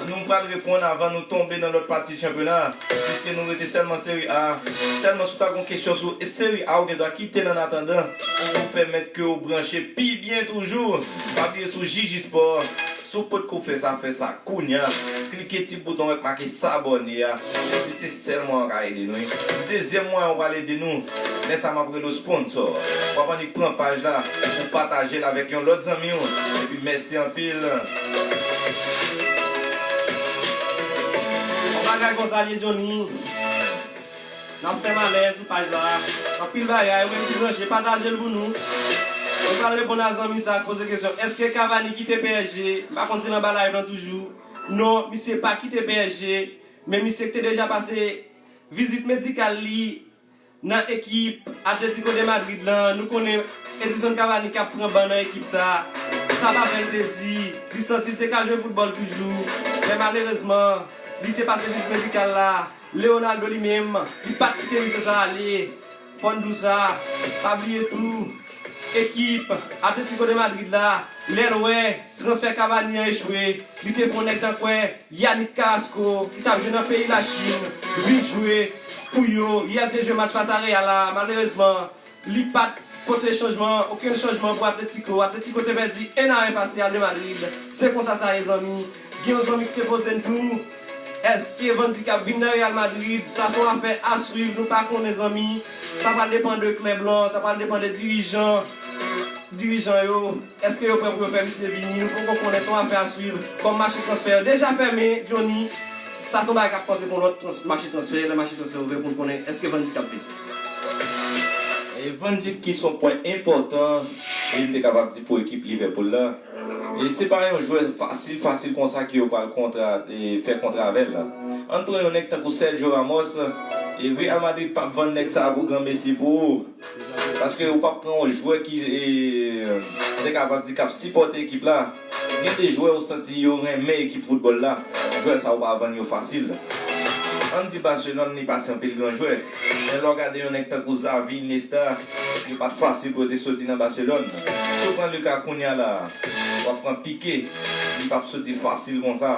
nou pral reponn avan nou tonbe nan lòt pati chanpyona, piske nou rete sèlman Seri A. Sèlman si w ta gon kesyon sou Seri A, ou gen dwa kite l an atandan pou pèmèt ke w branche pi byen toujou. Pa bliye sou Jiji Spò. Si w potko fè sa, fè sa kounye a. Klike ti bouton an k make sa abòne a. Epi se sèl mwayen w ka ede nou wi. Dezyèm mwayen w pral ede nou, men sa m ap rele w sponsò. W ap annik pran paj la, ou pataje l avèk yon lòt zanmi w. Epi mèsi anpil. Yon bagay konsa l ye, Johnny. N ap fè m alèz sou paj sa a. Anpil bagay, ou menm ki branche, pataje l pou nou. Nou pral reponn a zanmi sa k poze kesyon. Èske Cavani kite P S G? M pa konn si l anba live lan toujou. Non, misye pa kite P S G. Men misye k te deja pase vizit medikal li nan ekip Atlético de Madrid lan. Nou konnen Edinson Cavani k ap pran ban nan ekip sa. Sa pa fè l plezi. Li santi l te ka jwe foutbòl toujou. Men malerezman, li te pase vizit medikal la. Leonardo li menm, li pa t kite misye sa ale. Fò n di w sa. Pa bliye tou, ekip Atlético de Madrid la, lè l wè transfè Cavani an echwe, li te pran nèg tankwè Yannick Carrasco, ki t ap jwe nan peyi Lachin, vin jwe pou yo. Yè l te jwe match fas a Real la, malerezman, li pa t pote chanjman, okenn chanjman pou Atletico. Atletico te pèdi en a en fas Real de Madrid. Se konsa sa ye, zanmi. Gen yon zanmi ki te poze n tou, èske Van Dijk ap vin nan Real Madrid? Sa se yon afè a swiv, nou pa konnen, zanmi. Sa pral depann de klèb lan, sa pral depann de dirijan, dirijan yo. Èske yo prè pou yo fè misye vini? Nou poko konnen, se yon afè a swiv. Kòm mache transfè yo deja fèmen, Johnny, sa se yon bagay k ap panse pou yon lòt trans-, mache transfè, lè mache transfè ouvè pou n konnen èske Van Dijk ap vini. E Van Dijk ki se yon pwen enpòtan, e m te kapab di pou ekip Liverpool la. E se pa yon jwè fasil, fasil konsa ke yo pral kontra, e fè kontra avè l la. Ann pran yon nèg tankou Sergio Ramos, e Real Madrid p ap vann nèg sa a pou granmesi pou ou. Paske ou p ap pran yon jwè ki, e, m te kapab di k ap sipòte ekip la. Gen de jwè ou santi yo renmen ekip foutbòl la, jwè sa ou pa vann yo fasil. Ann di Barcelone li pase anpil gran jwè. Men lè w gade yon nèg tankou Xavi, Iniesta, yo pa t fasil pou yo te soti nan Barcelone. Si w pran Lucas Cunha la, w ap pran Piqué, li p ap soti fasil konsa.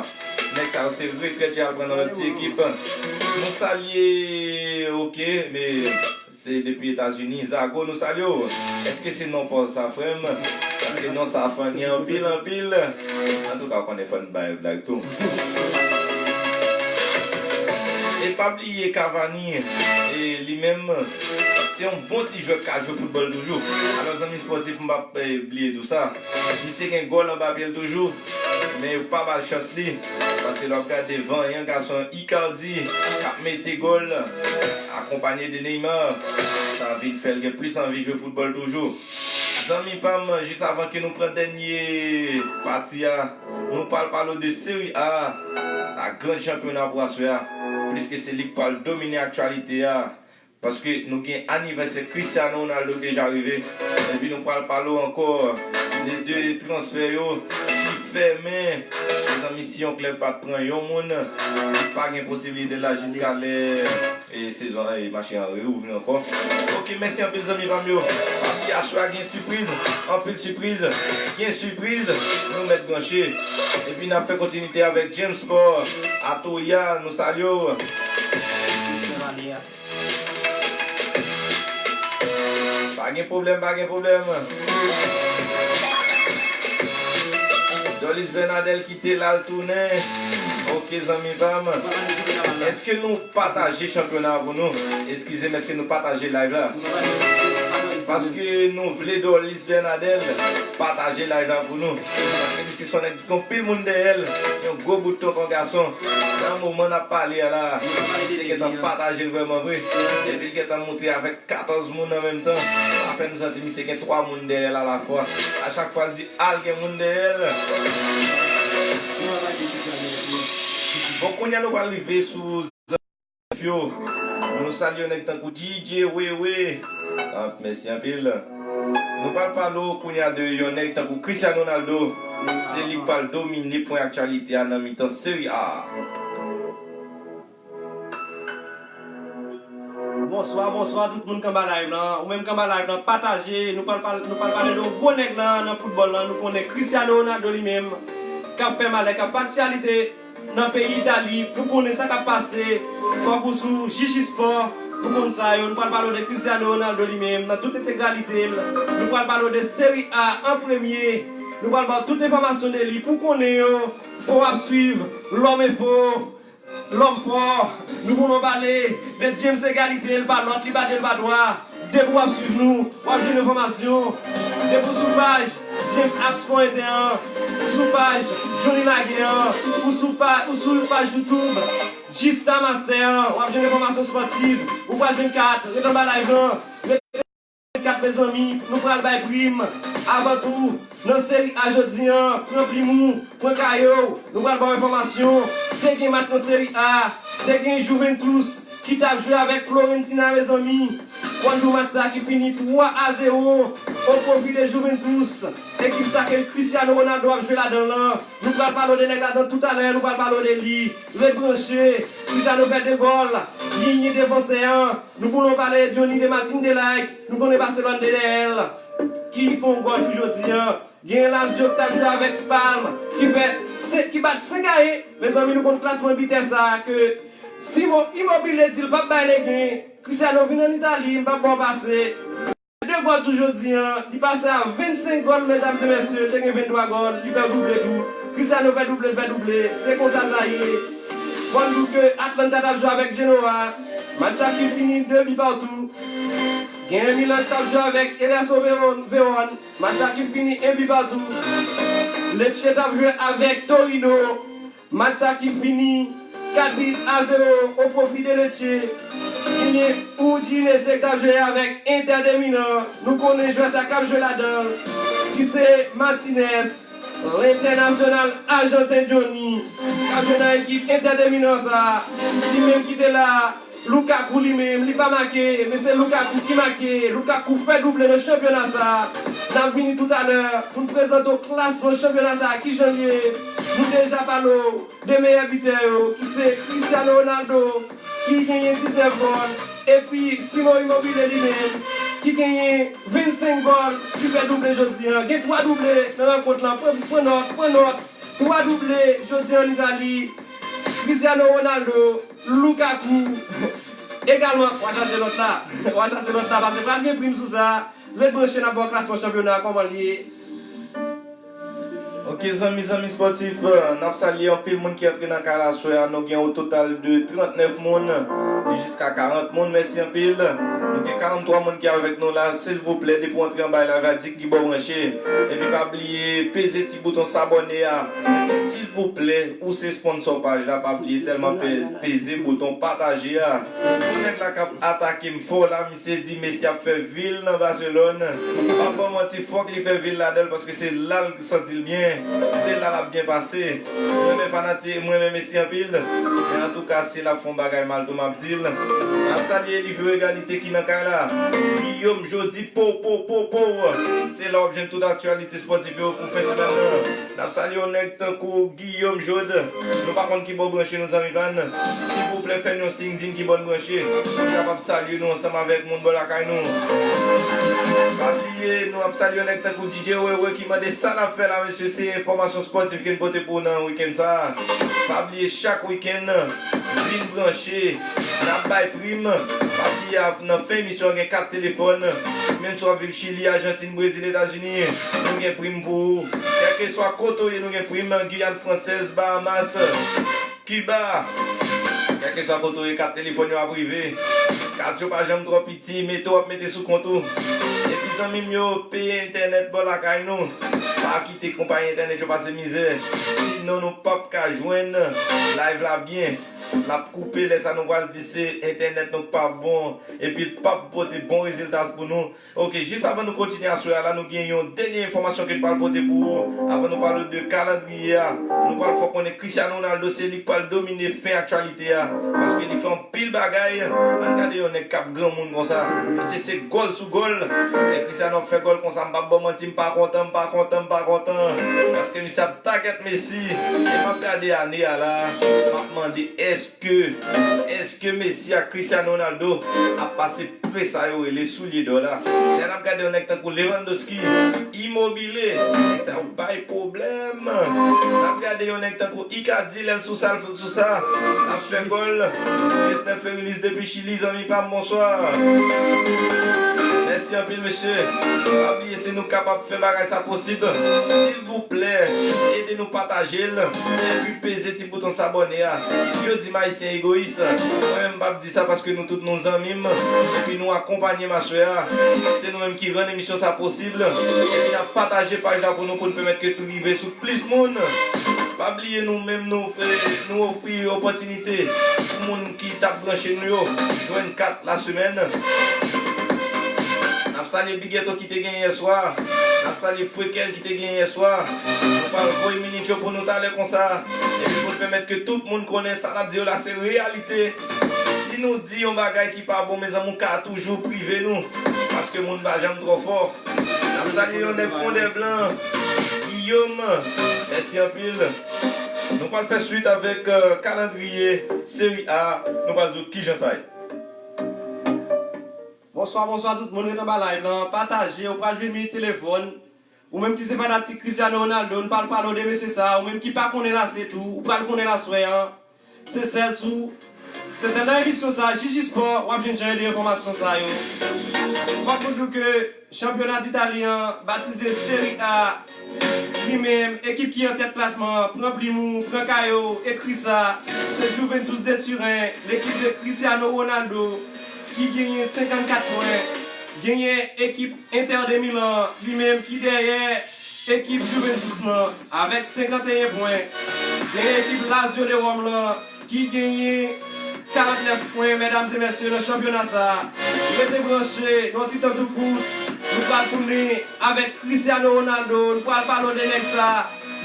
Nèg sa yo se retrèt y al pran nan lòt ti ekip. Nou salye, oke, men se depi Etazini. Zago, nou salye w. Èske se non pa w sa, frè m? Paske non sa funny anpil, anpil. Antouka, w konnen fò n bay blag tou. E pa bliye Cavani, e li menm, se yon bon ti jwè k ka jwe foutbòl toujou. Alò, zanmi spòtif, m p ap, e, bliye di w sa. Misye gen gòl anba pye l toujou, men yo pa ba l chans li. Paske lè w ap gade vanyan gason Icardi k ap mete gòl, akonpanye de Neymar, sa vin fè l gen plis anvi jwe foutbòl toujou. Zanmi pa m, jis avan ke nou pran dènye pati a, nou pral pale w de Serie A, la grande championnat pou aswè a, pliske se li k pral domine aktyalite a. Paske nou gen anivèsè Cristiano Ronaldo deja rive. Epi nou pral pale w ankò de, de transfè yo ki fèmen. Mezanmi, si yon klèb pa t pran yon moun, li pa gen posiblite la jiska lè, e, sezon an, e, mache an reouvri ankò. Oke, mèsi anpil zanmi pa m yo. Pa bliye aswè a gen sipriz, anpil sipriz, gen sipriz, nou mèt branche. Epi n ap fè kontinite avèk James Sport, Atoya, nou salye w. Pa gen pwoblèm, pa gen pwoblèm. Dorlis Bernadel kite l al tounen. Oke, zanmi pa m. Èske nou pataje chanpyona a pou nou? Eskize m, èske nou pataje live la? Paske nou vle Dorlis Bernadel pataje live la pou nou. Paske misye se yon nèg ki gen anpil moun dèyè l. Yon gwo bout tonton gason. Nan moman n ap pale a la, misye gentan pataje l vrèman vre. Epi l gentan monte avèk katòz moun an menm tan. Sa fè nou santi misye gen twa moun dèyè l alafwa. A chak fwa l di al gen moun dèyè l. Bon, kounye a nou pral rive sou zanmi yo. Nou salye yon nèg tankou D J Wewe. Ah, mèsi anpil. Nou pral pale w kounye a de yon nèg tankou Cristiano Ronaldo. Se li k pral domine pwen aktyalite a nan mitan Serie A. Bonswa, bonswa tout moun k anba live lan. Ou menm k anba live lan, pataje. Nou pral, pral, nou pral pale de yon gwo nèg nan, nan foutbòl lan. Nou konnen Cristiano Ronaldo li menm, k ap fè malè, k ap fè aktyalite nan peyi Itali. Pou konnen sa k ap pase, fòk ou sou Jiji Spò pou konn sa yo. Nou pral pale de Cristiano Ronaldo li menm, nan tout entegralite l. Nou pral pale de Serie A an premye. Nou pral ba w tout enfòmasyon de li pou konnen yo. Fò w ap swiv Lòm Enfo. Lòm fò, nou pou nou pale de James Egalite, l pa lòt, li pa de, l pa twa. Depi w ap swiv nou, w ap jwenn enfòmasyon. Depi w sou paj James Aspò Enten an, ou sou paj Johnny Lage an, ou sou pa, ou sou paj YouTube Jista Master an, w ap jwenn enfòmasyon spòtiv. Ou pral jwenn kat, ret anba live lan. Kat, mezanmi, nou pral bay prim. Avan tou, nan Seri A jodi an, pran plim ou, pran kaye w, nou pral ba w enfòmasyon. Te gen match nan Seri A, te gen Juventus ki t ap jwe avèk Fiorentina, mezanmi. Fò n di w match sa ki fini twa a zewo o pwofi de Juventus. Ekip sa ke Cristiano Ronaldo ap jwe ladan l lan. Nou pral pale w de nèg ladan toutalè, nou pral pale w de li. Ret branche, Cristiano fè de gòl, li ye defansè an. Nou vle w pale Johnny de Martin de Like, nou konnen Barcelone de dèyè l, ki fè yon gòl tou jodi an. Gen Lazio ki t ap jwe avèk Spal, ki fè se-, ki bat senk a en. Mezanmi, nou konn klasman bitè sa a ke si Mo-, Immobile di l p ap bay legen, Cristiano vin ann Itali, m p ap ba w pase. De gòl tou jodi an, li pase a vennsenk gòl, medam e mesye, li te gen venntwa gòl, li fè double tou. Cristiano fè double, l fè double, se konsa sa ye. Fò n di w ke Atlanta t ap jwe avèk Genoa, match sa ki fini de bi patou. Gen Milan ki t ap jwe avèk Hellas Verona, match sa ki fini en bi patou. Lecce t ap jwe avèk Torino. Match sa ki fini kat bi a zewo o pwofi de Lecce. Udinese k ap jwe avèk Inter de Milan. Nou konnen jwè sa k ap jwe ladan l, ki se Martinez, lentènasyonal ajanten Johnny, k ap jwe nan ekip Inter de Milan sa. Li menm ki te la, Lukaku li menm, li pa make, men se Lukaku ki make. Lukaku fè double nan chanpyona sa. N ap vini toutalè pou n prezante w klasman chanpyona sa, kijan l ye. Nou deja pale w de meyè bitè yo, ki se Cristiano Ronaldo, ki genyen diznèf gòl, epi Ciro Immobile li menm, ki genyen vennsenk gòl, ki fè double jodi a. Gen twa double nan rankont lan, pran, pran nòt, pran nòt. Twa double jodi a an Itali, Cristiano Ronaldo, Lukaku, egalman, w a chache lòt la, w a chache lòt la, paske pral gen prim sou sa. Ret branche, n ap ba w klasman chanpyona a, kòman l ye. Ok, zanmi, zanmi spòtif, euh, n ap salye anpil moun ki antre nan kay la aswè a. Nou gen o total de trannèf moun, jiska karant moun. Mèsi anpil. Nou gen karanntwa moun ki avèk nou la. Silvouplè, depi w antre anba live la, di ki bò w branche. Epi pa bliye peze ti bouton sabòne a. Epi silvouplè, ou se sponsò paj la, pa bliye sèlman pe-, peze bouton pataje a. Pou nèg la k ap atake m fò la, misye di Messi ap fè vil nan Baselòn. Pa ba w manti, fòk li fè vil ladan l, paske se la l santi l byen, se la l ap byen pase. M renmen fanati-, m renmen Messi anpil, men antouka, si l ap fè yon bagay mal tou, m ap di l. M ap salye Livio Egalite ki nan kay la. Guillaume Jodi, po, po, po, po. Se la w ap jwenn tout aktyalite espòtif yo pou fen semèn nan. N ap salye yon nèg tankou Guillaume Jod. Nou pa konn ki bò w branche nou, zanmi pa n. Silvouplè, fè n yon siy, di n ki bò n branche, pou n kapab salye nou ansanm avèk moun bò lakay nou. Pa bliye, nou ap salye yon nèg tankou D J Wewe ki mande sa n ap fè la, mesye, se enfòmasyon espòtif ke n pote pou w nan wikenn sa a. Pa bliye, chak wikenn, vin branche, n ap bay prim. Pa bliye, nan fen emisyon an, gen kat telefòn. Menm si w ap viv Chili, Ajantin, Brezil, Etazini, nou gen prim pou ou. Kèlkeswa kote w ye, nou gen prim. Giyàn Fransèz, Bahamas, Kiba. Kèlkeswa kote w ye, kat telefòn yo ap rive. Kat yo pa janm twò piti, mete w ap mete sou kont ou. Epi zanmi m yo, peye entènèt bò lakay nou. Pa kite konpayi entènèt yo pase mizè. Sinon nou p ap ka jwenn live la byen. L ap koupe, lè sa nou pral di se entènèt nou k pa bon, epi l p ap pote bon rezilta pou nou. Ok, jis avan nou kontinye aswè a la, nou gen yon dènye enfòmasyon ke n pral pote pou ou. Avan nou pale de kalandriye a, nou pral fè w konnen Cristiano Ronaldo se li k pral domine fen aktyalite a, paske li fè anpil bagay. Ann gade yon nèg k ap granmoun konsa. Misye se gòl sou gòl. Lè Cristiano ap fè gòl konsa, m p ap ba w manti, m pa kontan, m pa kontan, m pa kontan. Paske misye ap tagèt Messi. E m ap gade ane a la, m ap mande, èske, èske Messi ak Cristiano Ronaldo ap pase pre sa yo rele soulye dò la? Lè n ap gade yon nèg tankou Lewandowski, Immobile, nèg sa yo bay pwoblèm. N ap gade yon nèg tankou Icardi, lè l sou sa, l fout sou sa, l ap fè gòl. Justin Ferilis depi Chili, zanmi pa m, bonswa. Mèsi anpil, mesye. Pa bliye, si nou kapab fè bagay sa posib, silvouplè, ede nou pataje l, epi peze ti bouton sabòne a. Yo di m Ayisyen egoyis. Mwen menm, m p ap di sa paske nou tout nou zanmi m, epi nou akonpanye m aswè a. Se nou menm ki rann emisyon sa posib, epi n ap pataje paj la pou nou, pou n pèmèt ke l rive sou plis moun. Pa bliye, nou menm, nou, eh, nou ofri opòtinite pou moun ki t ap branche nou yo jwenn kat la semèn. N ap salye Big Ghetto ki te genyen yè swa. N ap salye Frekel ki te genyen yè swa. Nou pral voye minit yo pou nou talè konsa. Epi pou n pèmèt ke tout moun konnen sa n ap di yo la se reyalite. Si nou di yon bagay ki pa bon, mezanmi, ou ka toujou prive nou. Paske moun pa janm twò fò. N ap salye yon nèg Fondè Blan, Guillaume. Mèsi anpil. Nou pral fè swit avèk, euh, kalandriye Seri A. Nou pral di w kijan sa ye. Bonswa, bonswa tout moun, ret anba live lan, pataje, ou pral jwenn minit telefòn. Ou menm ki se fanatik Cristiano Ronaldo, n pral pale w de mesye sa, ou menm ki pa konnen l ase tou, ou pral konnen l aswè an. Se sèl sou, se sèl nan emisyon sa, Jiji Spò, w ap jwenn jan de enfòmasyon sa yo. Fòk nou di w ke chanpyona Ditali an, batize Seri A, li menm, ekip ki an tèt klasman an, pran plim ou, pran kaye w, ekri sa, se Juventus de Turin, lekip de Cristiano Ronaldo, ki genyen senkannkat pwen. Genyen ekip Inter de Milan, li menm ki dèyè ekip Juventus lan, avèk senkanteyen pwen. Genyen ekip Lazio de Ròm lan, ki genyen karant nèf pwen, medam e mesye, nan chanpyona sa. Rete branche, yon ti tan tou kout, nou pral tounen avèk Cristiano Ronaldo, nou pral pale de nèg sa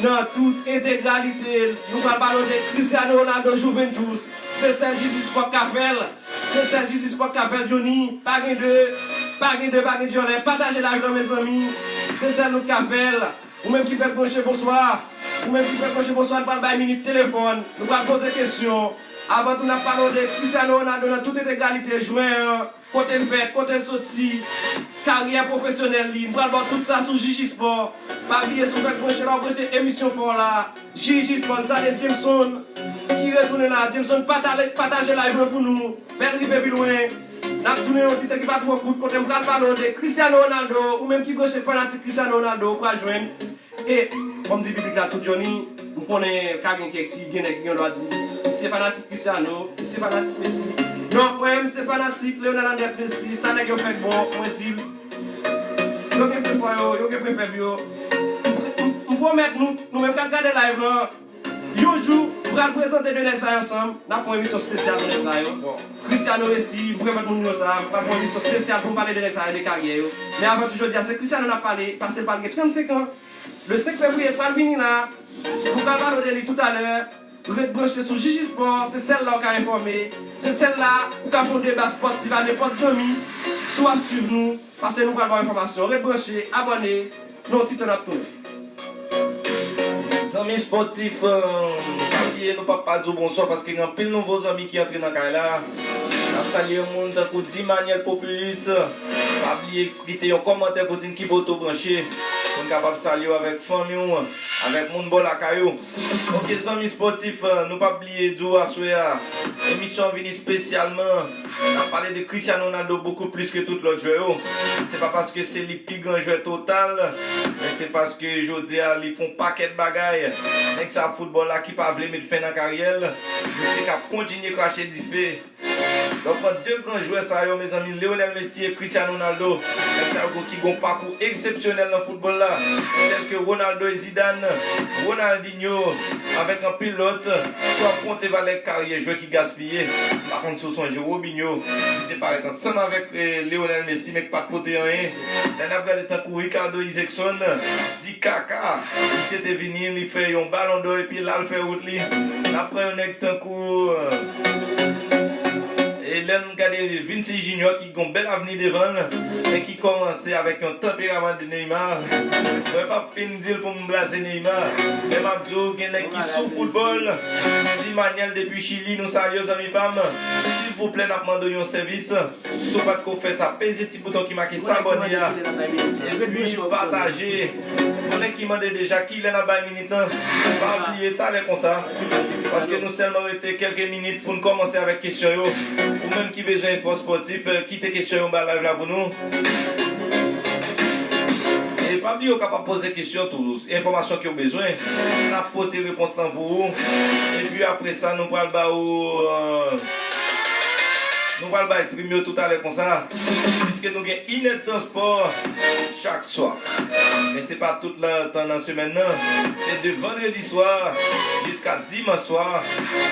nan tout entegralite l. Nou pral pale de Cristiano Ronaldo Juventus. Se sèl Jiji Sport k ap fè l. Se sèl Jiji Sport k ap fè l, Johnny. Pa gen de, pa gen de, pa gen dyòlè. Pataje live lan, mezanmi. Se sèl nou k ap fè l. Ou menm ki fèk branche, bonswa. Ou menm ki fèk branche, bonswa. Nou pral bay minit telefòn. Nou pral poze kesyon. Avan tou, n ap pale de Cristiano Ronaldo nan tout entegralite, jwè an, kote l fèt, kote l soti, karyè pwofesyonèl li. M pral ba w tout sa sou Jiji Sport. Pa bliye, si w fèk branche la, w branche emisyon pa w la. Jiji Sport, sa de Jameson ki retounen la. Jameson, pataje, pataje live lan pou nou. Fè l rive pi lwen. N ap tounen yon ti tan ki pa twò kout, kote m pral pale w de Cristiano Ronaldo. Ou menm ki branche fanatik Cristiano Ronaldo, ou pral jwenn. E, fò m di piblik la tout, Johnny, m konnen ka gen kèk ti, gen nèg ki gen dwa di, misye fanatik Cristiano, misye fanatik Messi. Non, mwen menm se fanatik Leonel Andres Messi, sa nèg yo fèk bon, mwen di l. Yo gen prefè yo, yo gen prefè yo. M, m, m pwomèt nou, nou menm k ap gade live lan, yon jou, m pral prezante de nèg sa yo ansanm, n ap fè yon emisyon espesyal pou nèg sa yo. Cristiano Messi, m pwomèt moun yo sa, m pral fè yon emisyon espesyal pou m pale de nèg sa yo, de karyè yo. Men avan tou jodi a, se Cristiano n ap pale, paske l pral gen trannsenk an. Le senk fevriye pral vini la. Nou pral pale de li toutalè. Ret branche sou Jiji Sport, se sèl la w ka enfòme. Se sèl la ou ka fè yon deba spòtif a nenpòt zanmi. Si w ap swiv nou, paske nou pral ba w enfòmasyon. Ret branche, abòne. Nan yon ti tan n ap tounen. Zanmi spòtif, eh, pa bliye nou p ap pa di w bonswa paske gen anpil nouvo zanmi ki antre nan kay la. N ap salye yon moun tankou Dimanyèl Popilis. Pa bliye kite yon kòmantè pou di n ki bò w branche, pou n kapab salye w avèk fanmi w, avèk moun bò lakay ou. Ok, zanmi spòtif, eh, nou p ap bliye di w aswè a, emisyon an vini espesyalman. N ap pale de Cristiano Ronaldo beaucoup plus que tout lòt jwè yo. Se pa paske se li pi gran jwè total, men se paske jodi a li fè yon pakèt bagay. Nèg sa foutbòl la ki pa vle met fen nan karyè l, misye k ap kontinye krache dife. Donk, ant de gran jwè sa yo, mezanmi, Lionel Messi e Cristiano Ronaldo, nèg sa yo ki gon pakou eksepsyonèl nan foutbòl la, tèl ke Ronaldo e Zidane, Ronaldinho, avèk anpil lòt, si w ap konte valè karyè jwè ki gaspiye, m pa konn si w sonje Robinho, ki te parèt ansanm avèk, eh, Lionel Messi, men k pa t pote anyen. Lè n ap gade tankou Ricardo Isaacson, di kaka, misye te vini, li fè yon balon dò epi l al fè wout li. N ap pran yon nèg tankou, eh, e lè n gade Vinicius Junior ki gon bèl avni devan l, men ki kòmanse avèk yon tanperaman de Neymar. Mwen p ap fin di l pou m blaze Neymar, men m ap di w gen nèg ki sou foutbòl. Ti Manyèl depi Chili, nou salye w, zanmi pa m. Silvouplè, n ap mande w yon sèvis. Si w pa t ko fè sa, peze ti bouton ki make sabòne a. Epi pataje. Bon, nèg ki mande deja kilè n ap bay minit lan. Pa bliye talè konsa. Paske nou sèlman rete kèlke minit pou n kòmanse avèk kesyon yo. Ou menm ki bezwen enfo spòtif, eh, kite kesyon yo anba live la pou nou. E pa bliye w kapab poze kesyon tou. Enfòmasyon ke w bezwen. N ap pote repons lan pou ou. Epi apre sa, nou pral ba ou, eh, nou pral bay prim yo toutalè konsa. Piske nou gen inèdtan spò chak swa. Men se pa tout la, tan nan semèn nan. Se de vandredi swa jiska dimanch swa.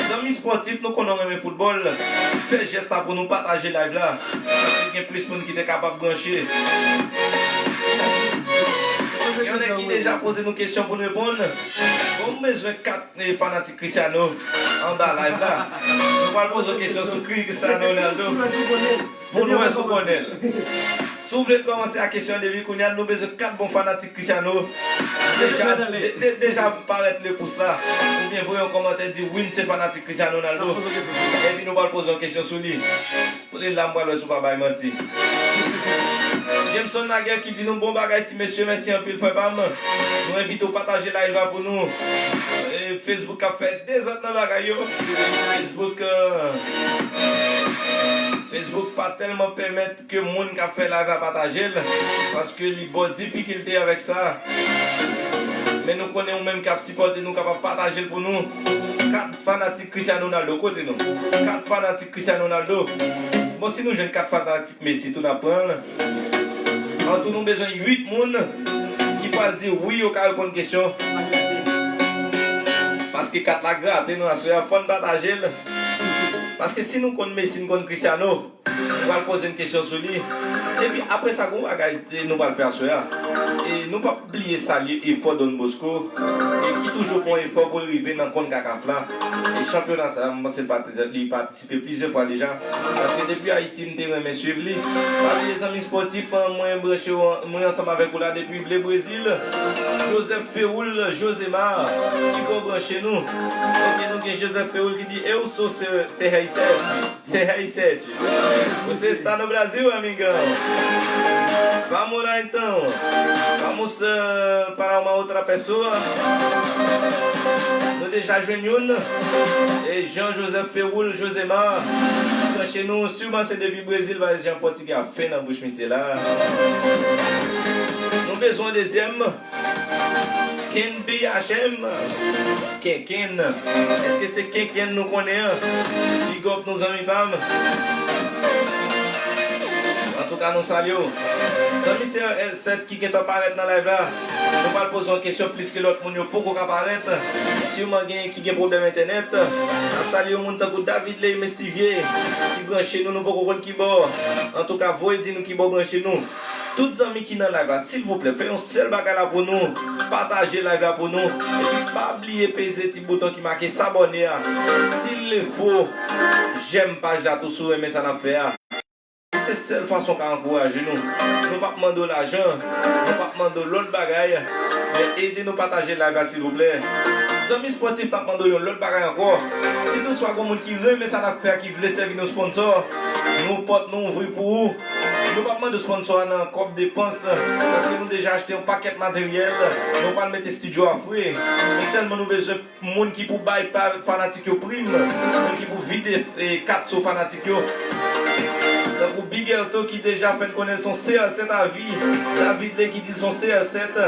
Zanmi spòtif, nou konnen w renmen foutbòl. Fè jès la pou nou pataje live la. Paske gen plis moun ki te kapab branche. Gen yon nèg ki deja poze nou kesyon pou n reponn. Bon, m bezwen kat, eh, fanatik Cristiano anba live la. Nou pral poze w kesyon sou Cristiano Ronaldo. Pou nou wè si w konnen l. Si w vle n kòmanse ak kesyon depi kounye a, nou bezwen kat bon fanatik Cristiano deja, de, de, deja parèt le pous la. Oubyen voye yon kòmantè, di wi, m se fanatik Cristiano Ronaldo. Epi nou pral poze yon kesyon sou li. Kote l la, m pral wè si w pa bay manti. Jameson Laguerre ki di nou bon bagay ti mesye, mèsi anpil frè pa m. Nou envite w pataje live la pou nou. E Facebook k ap fè dezòd nan bagay yo. Facebook, eh, Facebook pa tèlman pèmèt ke moun k ap fè live la pataje l, paske li ba w difikilte avèk sa. Men nou konnen ou menm k ap sipòte nou kapab pataje l pou nou. Kat fanatik Cristiano Ronaldo, kote nou? Kat fanatik Cristiano Ronaldo. Bon, si nou jwenn kat fanatik Messi tou, n ap pran l. Antou, nou bezwen uit moun ki pral di wi, yo ka reponn kesyon. Paske kat la grate nou aswè a, fò n pataje l. Paske si nou konn Messi, nou konn Cristiano, nou pral poze n kesyon sou li. Epi apre sa, gon bagay e nou pral fè aswè a. E nou p ap bliye salye efò Don Bosco, e ki toujou fè yon efò pou l rive nan CONCACAF la. E chanpyona sa a, m panse l pati-, li patisipe plizyè fwa deja. Paske depi Ayiti, m te renmen swiv li. Pa bliye zanmi spòtif, mwen branche w, mwen ansanm avèk ou la depi Ble Brezil. Joseph Feoul Josemar, ki bò branche nou? Ok, nou gen Joseph Feoul ki di, eu sou se, se Haitian. Você está no Brasil, amigão? Vamos lá então. Vamos, eh, para uma outra pessoa. Nou deja jwenn youn. E Jean Joseph Feoul Josemar, ki branche nou, siman se depi Brezil, paske Jean Pòtigè ap fen nan bouch misye la. Nou bezwen dezyèm. Ken B H M. Kenken. Èske se Kenken nou konnen an? Big up nou zanmi pa m. Antouka, nou salye w. Zanmi C R S sèt ki gentan parèt nan live la, nou pral poze yon kesyon plis ke lòt moun yo poko ka parèt. Siman gen ki gen pwoblèm entènèt. N ap salye yon moun tankou David Ley Mestivier ki branche nou, nou poko konn ki bò. Antouka, voye di nou ki bò branche nou. Tout zanmi ki nan live la, silvouplè, fè yon sèl bagay la pou nou, pataje live la pou nou, epi pa bliye peze ti bouton ki make s'abonner a. S'il le faut, j'aime paj la tou si w renmen sa n ap fè a. Se sèl fason w ka ankouraje nou. Nou p ap mande w lajan, nou p ap mande w lòt bagay, men ede nou pataje live la, silvouplè. Zanmi spòtif, n ap mande w yon lòt bagay ankò. Si toutswa gon moun ki renmen sa n ap fè a, ki vle sèvi nou sponsò, nou pòt nou ouvri pou ou. Nou p ap mande sponsò a nan kòb depans, paske nou deja achte yon pakèt materyèl, nou pral mete estidyo a fre. Men sèlman nou bezwen moun ki pou bay pa, fanatik yo prim, moun ki pou vide, e, kat sou fanatik yo. Tankou Big Elto ki deja fè n konnen l se yon C R sèt avi, David Ley ki di l se yon C R sèt.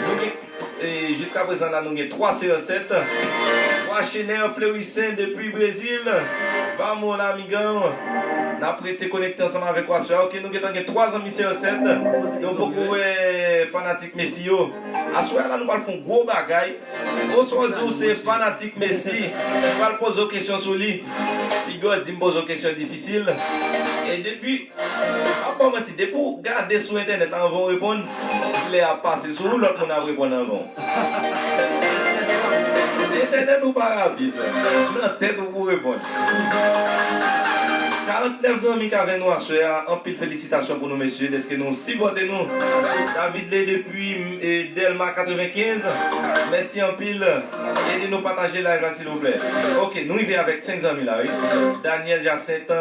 Nou gen E jiska prezan la, nou gen twa C R sèt. Wachener Fleurissin depi Brezil. Vamos la, amigão. N ap rete konekte ansanm avèk ou aswè a. Ok, nou gentan gen twa zanmi C R sèt. Nou poko wè fanatik Messi yo. Aswè a la, nou pral fè yon gwo bagay. Oswald di w se fanatik Messi. Nou pral poze w kesyon sou li. Figi w di m poze w kesyon difisil. E depi M ap ba w manti, depi w gade sou entènèt la anvan w reponn, lè a ap pase sou ou, lòt moun ap reponn anvan w. Entènèt ou pa rapid, nan tèt ou pou reponn. Karantnèf zanmi k avè nou aswè a, anpil felisitasyon pou nou mesye, dèske nou sipòte nou. David Ley depi, e, Dèlma katrevenkenz, mèsi anpil. Ede nou pataje live la, silvouplè. Ok, nou rive avèk senk zanmi la, wi. Daniel Jacinthe,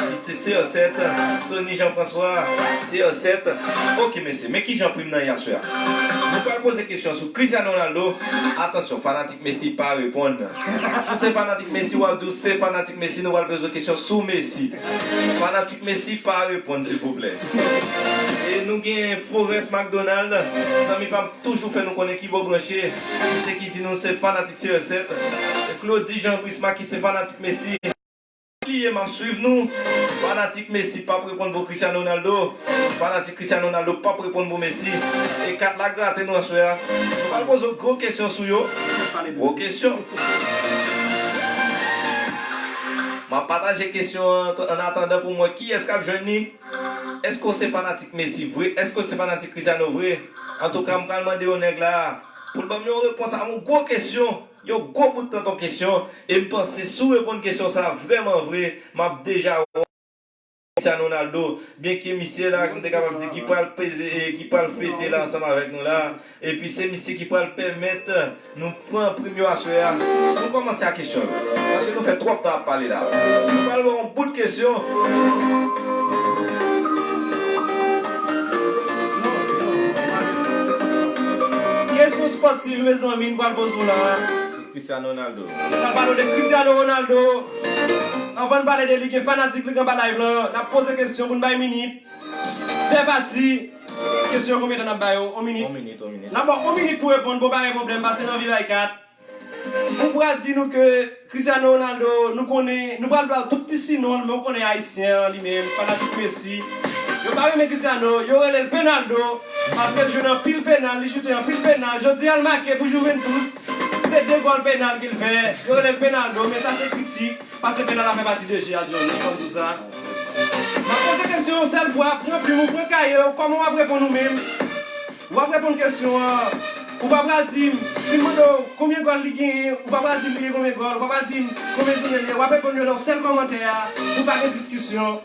li se C R sèt. Sony Jean François, C R sèt. Ok, mesye, men kijan prim nan ye aswè a. Nou pral poze kesyon sou Cristiano Ronaldo. Atansyon, fanatik Messi pa reponn. Si w se fanatik Messi, w ap di w se fanatik Messi, nou pral poze kesyon sou Messi. Fanatik Messi pa reponn, silvouplè. E nou gen Forest McDonald, zanmi pa m toujou fè nou konnen ki bò branche. Misye ki di nou se fanatik C R sèt. Claudy Jean Brisma ki se fanatik Messi. Bliye m ap swiv nou. Fanatik Messi p ap reponn pou Cristiano Ronaldo. Fanatik Cristiano Ronaldo p ap reponn pou Messi. E kat la grate nou aswè a. Nou pral poze w gwo kesyon sou yo. Gwo kesyon. M ap pataje kesyon an, an atandan pou m wè kiyès k ap jwenn li. Èske w se fanatik Messi vre? Èske w se fanatik Cristiano vre? Antouka, m pral mande yon nèg la pou l ban m yon repons a yon gwo kesyon, yon gwo bout tanton kesyon, e m panse si w reponn kesyon sa a vrèman vre, m ap deja wè Cristiano Ronaldo, byenke misye la, m te kapab di, ki pral peze, e ki pral fete la ansanm avèk nou la, epi se misye ki pral pèmèt nou pran prim yo aswè a. Nou kòmanse ak kesyon yo. Paske nou fè twòp tan ap pale la. Nou pral wè yon bout kesyon. Kesyon spòtif, mezanmi, n pral poze w la. Cristiano Ronaldo. N pral pale de Cristiano Ronaldo. Anvan n pale de li, gen fanatik li k anba live lan. N ap poze kesyon pou n bay minit. Sèpati. Kesyon, konbyen tan n ap ba yo? On minit? On minit, on minit. N ap ba w on minit pou reponn, bon, pa gen pwoblèm, pase nan Viv Aykat. Ou pral di nou ke Cristiano Ronaldo, nou konnen, nou pral ba w tout ti sinon l, men ou konnen ayisyen an li menm, fanatik Messi. Yo pa renmen Cristiano, yo rele l Penaldo, paske l jwenn anpil penal, li choute anpil penal. Jodi a, l make pou Juventus. Se de gòl penal ke l fè, yo rele l Penaldo, men sa se kritik, paske penal la fè pati de je a, Johnny, kòm tou sa. M ap poze kesyon yon sèl fwa, pran plim ou, pran kaye w, kòman w ap reponn ou menm? W ap reponn kesyon an, ou pa pral di m, si m mande w konbyen gòl li genyen, ou pa pral di m li gen konbyen gòl, ou pa pral di m konbyen jounen li ye, w ap reponn yo nan yon sèl kòmantè a, pou pa gen diskisyon.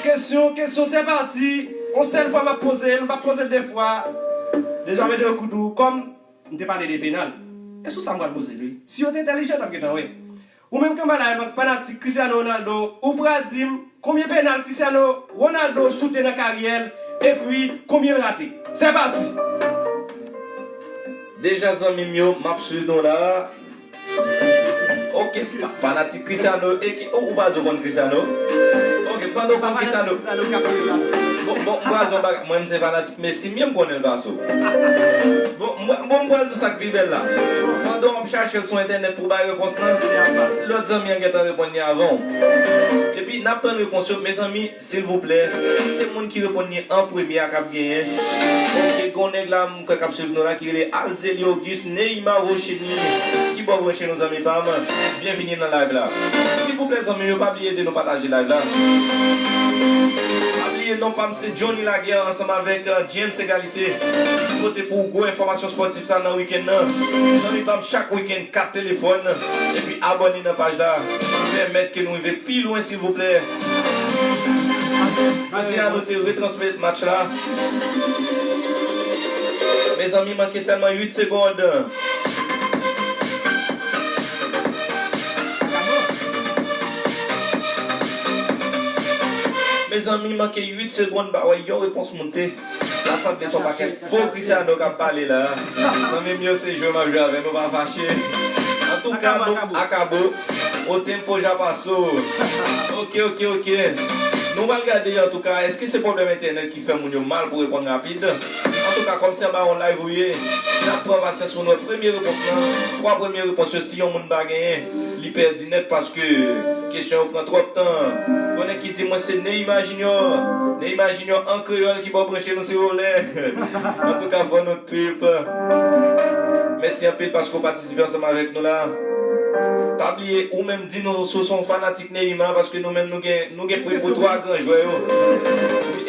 Kesyon, kesyon, se pati, yon sèl fwa m ap poze l, m p ap poze l de fwa. Deja mete yo kout ou, kòm m te pale de penal. E sou sa m pral poze l, wi. Si yo te entèlijan, yo t ap gentan wè. Ou menm kanmarad fanatik Cristiano Ronaldo, ou pral di m konbyen penal Cristiano Ronaldo choute nan karyè l, epi konbyen l rate? Se pati! Deja zanmi m yo, m ap swiv nou la. Ok, fanatik Cristiano, e ki, ou, ou pa di w konn Cristiano? Ok, pandan w konn Cristiano. Bon, bon, m pral di w yon bagay, mwen m se fanatik Messi, men m konnen l pase w. Bon, mwen, bon, m pral di w sa k pi bèl la. Pandan w ap chache l sou entènèt pou w bay repons lan, lòt zanmi an gentan reponn li avan w. Epi, n ap tann repons yo, mezanmi, silvouplè, se moun ki reponn li an premye a k ap genyen. Ok, gen yon nèg la, m kwè k ap swiv nou la, ki rele Alzelio Auguste Neymar Rocheny. Ki bò w branche nou, zanmi pa m? Byenvini nan live la. Silvouplè, zanmi yo, pa bliye ede nou pataje live la. Pa bliye, non pa m se Johnny Laguerre ansanm avèk, euh, James Egalite. Ki pote pou ou gwo enfòmasyon spòtif sa nan wikenn nan. Zanmi pa m, chak wikenn, kat telefòn, epi abòne nan paj la. Pèmèt ke nou rive pi lwen, silvouplè. Jodi a, nou te retransmèt match la. Mezanmi, manke sèlman uit segonn. Mezanmi, manke uit segonn, pa wè yon repons moute. Sa sanble se yon pakèt fo Cristiano k ap pale la. Zanmi m yo, se jwe m ap jwe avè nou, pa fache. Antouka, nou akabo. O tempo já passou. Ok, ok, ok. Nou pral gade, antouka, èske se pwoblèm entènèt ki fè moun yo mal pou reponn rapid? Antouka, kòm se anba yon live ou ye, n ap pran pasyans pou nou wè premye repons lan. Twa premye repons yo, si yon moun pa genyen, li pèdi nèt paske kesyon yo pran twòp tan. Konnen ki di mwen se Neymar Junior. Neymar Junior an kreyòl ki bò branche nou silvouplè. Antouka, fò nou trip. Mèsi anpil paske w patisipe ansanm avèk nou la. Pa bliye, ou menm di nou si w se yon fanatik Neymar, paske nou menm nou gen, nou gen pri pou twa gran jwè yo.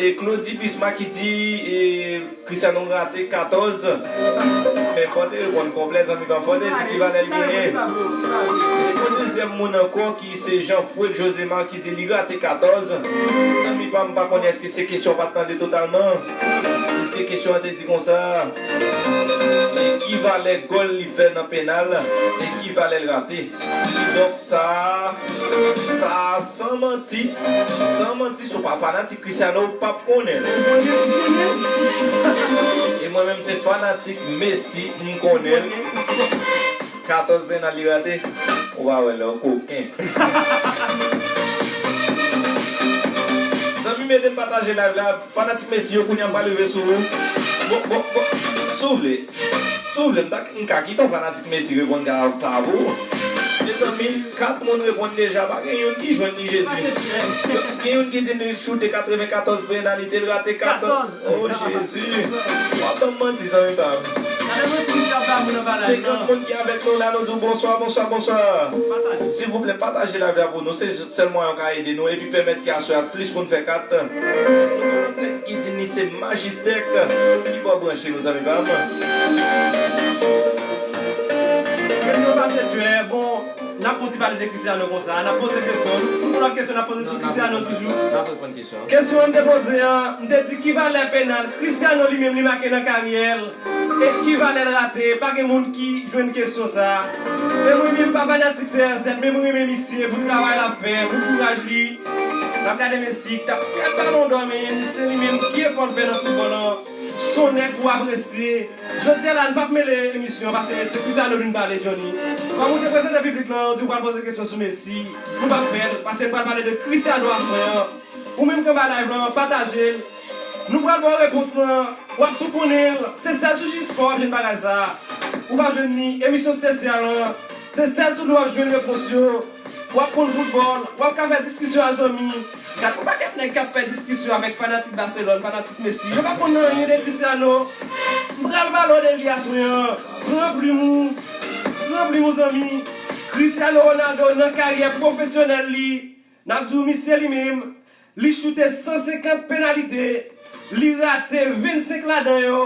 E Claudy Bisma ki di, e, Cristiano rate katòz. Men fò w te reponn konplè, zanmi pa m, fò w te di ki valè l genyen. E yon dezyèm moun ankò ki se Jean Fred Josemar ki di li rate katòz. Zanmi pa m, pa konnen èske se kesyon w pa t tande totalman. Piske kesyon an te di konsa, e ki valè gòl li fè nan penal, e ki valè l rate. Kidonk, sa, sa, san manti, san manti, si w pa fanatik Cristiano, ou p ap konnen l. E mwen menm, se fanatik Messi, m konnen l. Katòz penal li rate, ou pa wè lè w koken. Zanmi, m ede m pataje live la. Fanatik Messi yo, kounye a m pral rive sou ou. Bon, bon, bon, si w vle, si w vle, m ta, m ka kite yon fanatik Messi reponn ka sa pou ou. Mezanmi, kat moun reponn deja, pa gen youn ki jwenn li, Jezi. Gen youn ki di li choute katrevenkatòz penalite, l rate katòz. O Jezi. W ap ban m manti, zanmi pa m. Senkant moun ki avèk nou la, nou di w bonswa, bonswa, bonswa. Silvouplè, pataje live la pou nou. Se sèl mwayen w ka ede nou epi pèmèt ke aswè a plis moun fè kat. Nou gen yon lòt nèg ki di ni se Majistèk. Ki bò branche nou, zanmi pa m? Kesyon pase klè. Bon, n ap fè yon ti pale de Cristiano konsa. N ap poze kesyon. Nou pran kesyon, n ap poze sou Cristiano toujou. N ap reponn kesyon. Kesyon an m te poze an, m te di ki valè penal Cristiano li menm li make nan karyè l? E ki valè l rate? Pa gen moun ki jwenn kesyon sa. Men mwen menm pa fanatik C R sèt, men mwen renmen misye pou travay l ap fè, pou kouraj li. N ap gade Messi k t ap pèd balon dò, men se li menm ki efò l fè nan foutbòl lan. Se yon nèg pou apresye. Jodi a la, n p ap mele emisyon an, paske se Cristiano vin pale, Johnny. Kòm ou te prezante piblik lan, ou di w pral poze kesyon sou Messi. Nou p ap fè l, paske n pral pale de Cristiano aswè an. Ou menm k anba live lan, pataje l. Nou pral ba w repons lan. W ap tou konnen l. Se sèl sou Jispò w ap jwenn bagay sa a. Ou p ap jwenn ni emisyon espesyal lan. Se sèl sou li w ap jwenn repons yo. W ap konn foutbòl. W ap ka fè diskisyon a zanmi. Gad yon pakèt nèg k ap fè diskisyon avèk fanatik Baselòn, fanatik Messi. Yo pa konn anyen de Cristiano. M pral ba l de li aswè an. Pran plim ou. Yon zanmi, Cristiano Ronaldo nan karyè pwofesyonèl li, n ap di w misye li menm, li choute san senkant penalite, li rate vennsenk ladan yo.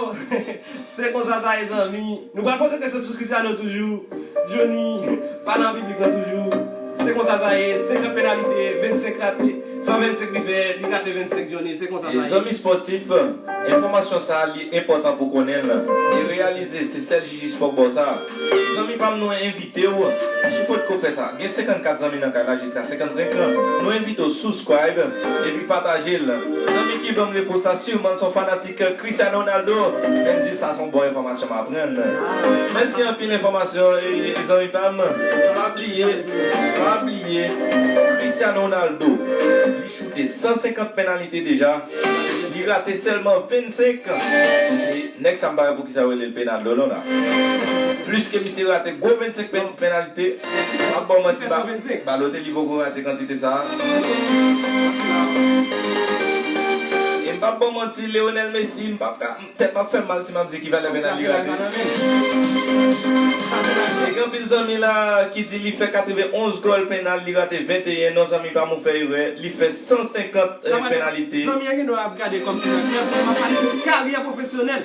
Se konsa sa ye zanmi. Nou pral poze kesyon sou Cristiano toujou. Johnny, pale an piblik lan toujou. Se konsa sa ye, senkant penalite, vennsenk rate, san vennsenk li fè, li rate vennsenk Johnny, se konsa sa ye. Zanmi spòtif, enfòmasyon sa a li enpòtan pou konnen l e reyalize se sèl Jiji Spò k ba w sa. Zanmi pa m, nou envite w, si w potko fè sa, gen senkannkat zanmi nan kay la jiska senkannsenk, nou envite w subscribe epi pataje l. Zanmi ki ban m repo sa, siman se yon fanatik Cristiano Ronaldo. Men di sa se yon bon enfòmasyon m aprann. Mèsi anpil enfòmasyon, e, e, zanmi pa m. Pa bliye, pa bliye, Cristiano Ronaldo, li choute san senkant penalite deja. Li rate sèlman vennsenk. E nèg sa m pa wè poukisa yo rele l Penaldo non la. Pliske misye rate gwo vennsenk pen-, penalite, m ap ba w manti, Balotelli poko rate kantite sa a. E m p ap ba w manti, Lionel Messi, m p ap ka, tèt m ap fè m mal si m ap di ki valè penal li rate. E gen anpil zanmi la ki di li fè katrevenonz gòl penal, li rate venteyen. Non, zanmi pa m, ou fè erè. Li fè san senkant, eh, penalite. Zanmi an gen dwa ap gade kòmsi nan klèb, m ap pale de karyè pwofesyonèl.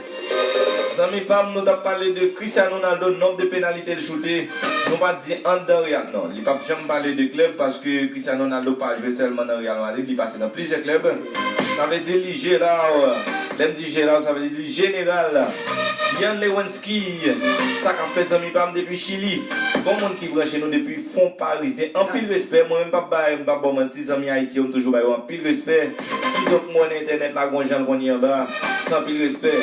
Zanmi pa m, nou t ap pale de Cristiano Ronaldo, nonb de penalite l choute. Nou pa t di anndan Real, non. Li p ap janm pale de klèb paske Cristiano Ronaldo pa jwe sèlman nan Real Madrid, li pase nan plizyè klèb. Sa vle di li Gerard. Lè m di Gerard, sa vle di jeneral. Yann Lewinsky, sa k ap fèt zanmi pa m depi Chili. Gon moun ki branche nou depi fon parizyen. Anpil respè, mwen menm p ap bay, m p ap ba w manti, zanmi Ayiti yo, m toujou ba yo anpil respè. Kidonk, m wè nan entènèt la, gon jan l konn ye anba. Se anpil respè.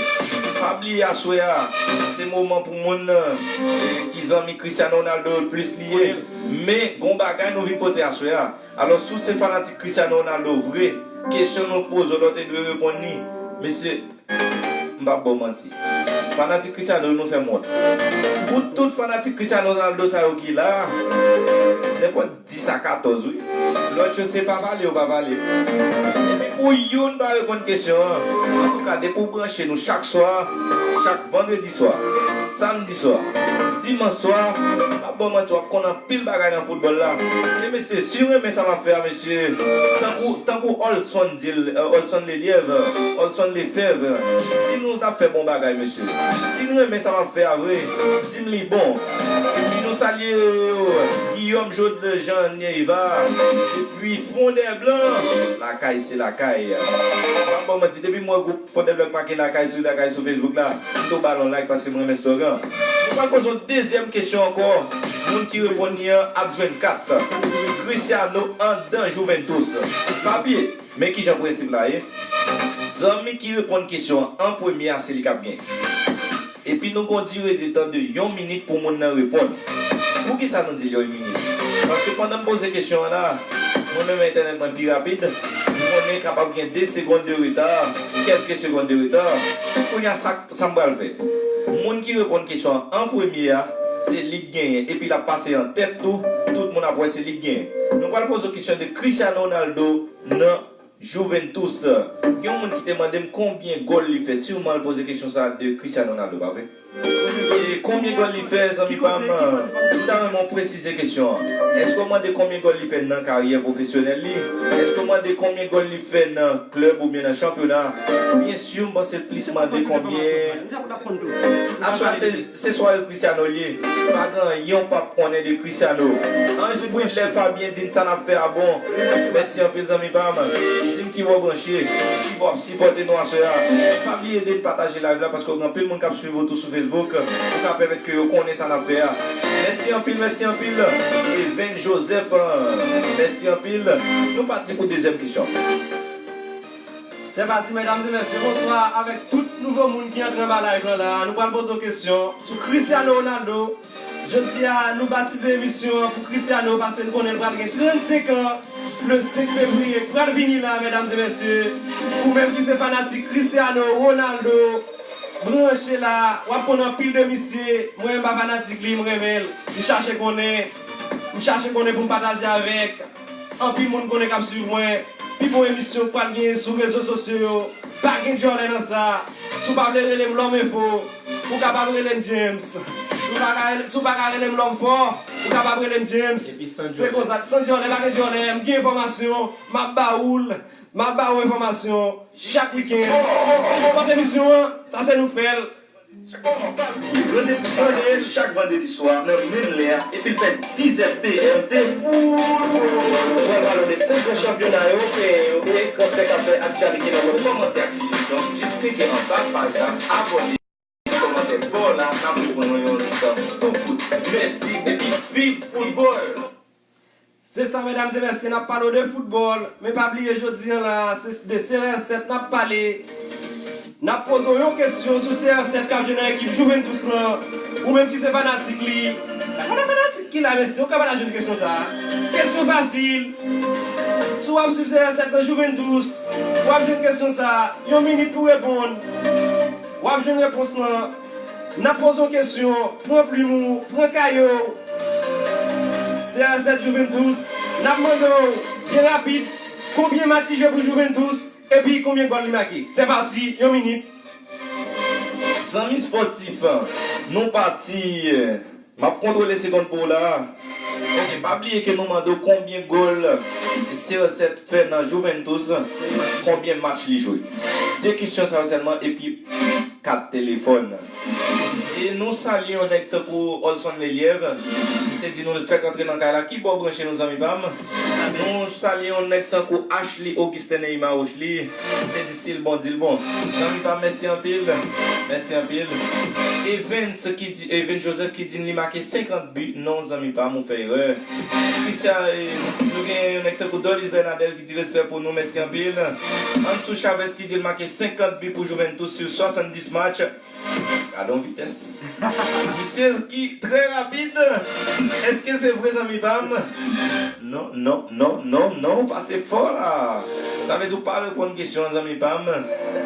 Pa bliye aswè a, se moman pou moun, eh, ki zanmi Cristiano Ronaldo plis li ye. Men, gon bagay nou vin pote aswè a. Alò, si w se fanatik Cristiano Ronaldo vre, kesyon nou poze w la, w te dwe reponn li. Mesye, m p ap ba w manti. Fanatik Cristiano, nou fè m wont. Pou tout fanatik Cristiano Ronaldo sa yo ki la, nenpòt dis a katòz, wi. Lòt yo se pa pale, yo pa pale. Epi pou youn pa reponn kesyon an. Antouka, depi w branche nou chak swa, chak vandredi swa, samdi swa, dimanch swa, m p ap ba w manti, w ap konn anpil bagay nan foutbòl la. E mesye, si w renmen sa m ap fè a, mesye, tankou, tankou Olson di l, eh, Olson Lelièvre, Olson Lefèvre, di nou n ap fè bon bagay, mesye. Si n renmen sa m ap fè a vre, di m li bon. Epi nou salye, eh, Guillaume Jod Jean Neiva, depi Fondèblan, lakay se lakay. M p ap ba w manti, depi m wè gwoup Fondèblan k make lakay sou lakay sou Facebook la, m tou ba l yon like paske m renmen slogan. Nou pral poze yon dezyèm kesyon ankò. Moun ki reponn li an ap jwenn kat Cristiano anndan Juventus. Pa bliye, men kijan prensip la ye. Zanmi ki reponn kesyon an an premye a, se li k ap gen. Epi nou gon dire de tan de yon minit pou moun nan reponn. Poukisa nou di l yon minit? Paske pandan m poze kesyon an la, mwen menm entènèt mwen pi rapid, m konnen kapab gen de segonn de reta, kèlke segonn de reta. Kounye a sa, sa m pral fè. Moun ki reponn kesyon an an premye a, se li k genyen, epi l ap pase an tèt tou, tout moun ap wè se li k genyen. Nou pral poze w kesyon de Cristiano Ronaldo nan Juventus. Gen yon moun ki te mande m konbyen gòl li fè. Siman l poze kesyon sa a de Cristiano Ronaldo, pa vre? E konbyen gòl li fè, zanmi pa m? M ta renmen w presize kesyon an. Èske w mande konbyen gòl li fè nan karyè pwofesyonèl li? Èske w mande konbyen gòl li fè nan klèb oubyen nan chanpyona? Byen si, m panse l plis mande konbyen. Aswè a se, se sware Cristiano li ye. Pa gen anyen w p ap konnen de Cristiano. Ange Bridler Fabien di n sa n ap fè a bon. Mèsi anpil zanmi pa m. Di m ki bò w branche, ki bò w ap sipòte nou aswè a. Pa bliye de n pataje live la paske gen anpil moun k ap swiv ou tou sou Facebook. Ou ka pèmèt ke yo konnen sa n ap fè a. Mèsi anpil, mèsi anpil. Even Joseph, mèsi anpil. Nou pati pou dezyèm kesyon. Se pati, medam e mesye, bonswa avèk tout nouvo moun ki antre anba live lan la. Nou pral poze w kesyon sou Cristiano Ronaldo. Jodi a, nou batize emisyon an pou Cristiano, paske n konnen l pral gen trannsenk an, le senk fevriye k pral vini la, medam e mesye. Ou menm ki se fanatik Cristiano Ronaldo, branche la, w ap konn anpil de misye. Mwen, m pa fanatik li, m renmen l. M chache konnen, m chache konnen pou m pataje avèk anpil moun konnen k ap swiv mwen. Pi bon emisyon k pral genyen sou rezo sosyo yo. Pa gen djòlè nan sa. Si w pa vle rele m Lòm Enfo, ou kapab rele m James. Si w pa ka rele, si w pa ka rele m Lòm Fò, ou kapab rele m James. Epi san djòlè. Se konsa, san djòlè, pa gen djòlè, m gen enfòmasyon, m ap ba ou l, m ap ba ou enfòmasyon chak wikenn. Ou sipòt emisyon an, sa se nou k fè l. Spò, pa bliye, Randevou Fanatik chak vandredi swa nan menm lè a, epi l fè dizèt P M, te foutbòl. Pral palone senk gran chanpyona ewopeyen yo e transfè k ap fè aktyalite nan mond. Pou kòmantè ak sijesyon, jis klike anba paj la, abòne, kòmantè bò la, n ap reponn nou yon tan tou kout. Mèsi epi viv foutbòl! Se sa, medam e mesye, n ap pale w de foutbòl, men pa bliye jodi a la, se de C R S sèt n ap pale. N ap poze w yon kesyon sou C R S sèt k ap jwe nan ekip Juventus lan. Ou menm ki se fanatik li. Gade fanatik ki la, mesye, ou ka pa ta jwenn kesyon sa a. Kesyon fasil. Si w ap swiv C R S sèt nan Juventus, w ap jwenn kesyon sa a. Yon minit pou reponn. W ap jwenn repons lan. N ap poze w kesyon, pran plim ou, pran kaye w. C R S sèt Juventus, n ap mande w, byen rapid, konbyen match li jwe pou Juventus, epi konbyen gòl li make? Se pati, yon minit. Zanmi spòtif, nou pati. M ap kontwole segonn pou w la. Ok, pa bliye ke nou mande w konbyen gòl C R S sèt fè nan Juventus, konbyen match li jwe. De kesyon sa yo sèlman, epi kat telefòn. E nou salye yon nèg tankou Olson Lelièvre. Misye di nou l fèk antre nan kay la. Ki bò w branche nou, zanmi pa m? Nou salye yon nèg tankou Ashley Augustin Neymar Rochely. Misye di si l bon, di l bon. Zanmi pa m, mèsi anpil. Mèsi anpil. Evens ki di, Evens Joseph ki di li make senkant bi. Non, zanmi pa m, ou fè erè. Christian, eh, nou gen yon nèg tankou Dolis Bernadel ki di respè pou nou, mèsi anpil. Ansou Chavez ki di l make senkant bi pou Juventus sou swasanndis match. Gade yon vitès. Misye ki trè rapid. Èske se vre, zanmi pa m? Non, non, non, non, non, ou pase fò la. Sa vle di ou pa reponn kesyon an, zanmi pa m.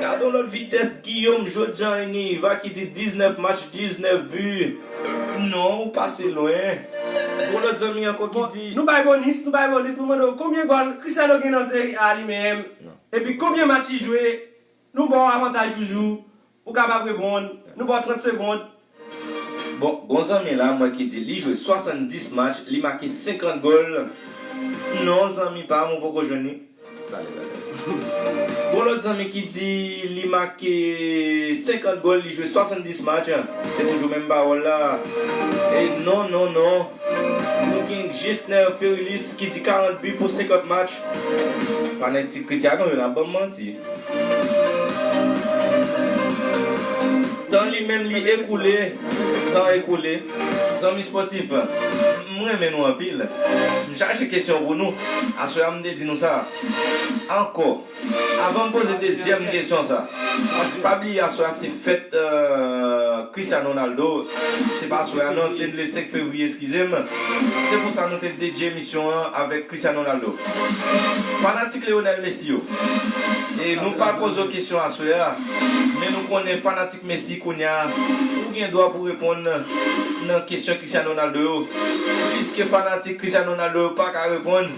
Gade yon lòt vitès, Guillaume Jodjan Niva ki di diznèf match, diznèf bi. Non, ou pase lwen. Yon lòt zanmi ankò ki di. Bon, nou bay bonis, nou bay bonis, nou mande w konbyen gòl Cristiano gen nan Serie A li menm? Non. Epi konbyen match li jwe? Nou ba w avantaj toujou. Ou kapab reponn. Nou ba w trant segonn. Bon, gon zanmi la, mwen ki di li jwe swasanndis match, li make senkant gòl. Non, zanmi pa m, ou poko jwenn li. Gon lòt zanmi ki di li make senkant gòl, li jwe swasanndis match. Se toujou menm pawòl la. E non, non, non. Nou gen Gesner Ferilis ki di karant bi pou senkant match. Fanatik Cristiano yo, n ap ban m manti. Tan li menm li ekoule. Tan ekoule. Zanmi spòtif, m renmen nou anpil. M chache kesyon pou nou. Aswè a m te di nou sa. Ankò. Avan m poze dezyèm kesyon sa. Paske pa bliye aswè a se fèt, euh, Cristiano Ronaldo. Se pa aswè a non, se le senk fevriye, eskize m. Se pou sa nou te dedye emisyon an avèk Cristiano Ronaldo. Fanatik Lionel Messi yo. E nou pa poze w kesyon aswè a, men nou konnen fanatik Messi kounye a, ou gen dwa pou reponn nan kesyon Cristiano Ronaldo yo. Piske fanatik Cristiano Ronaldo yo pa ka reponn,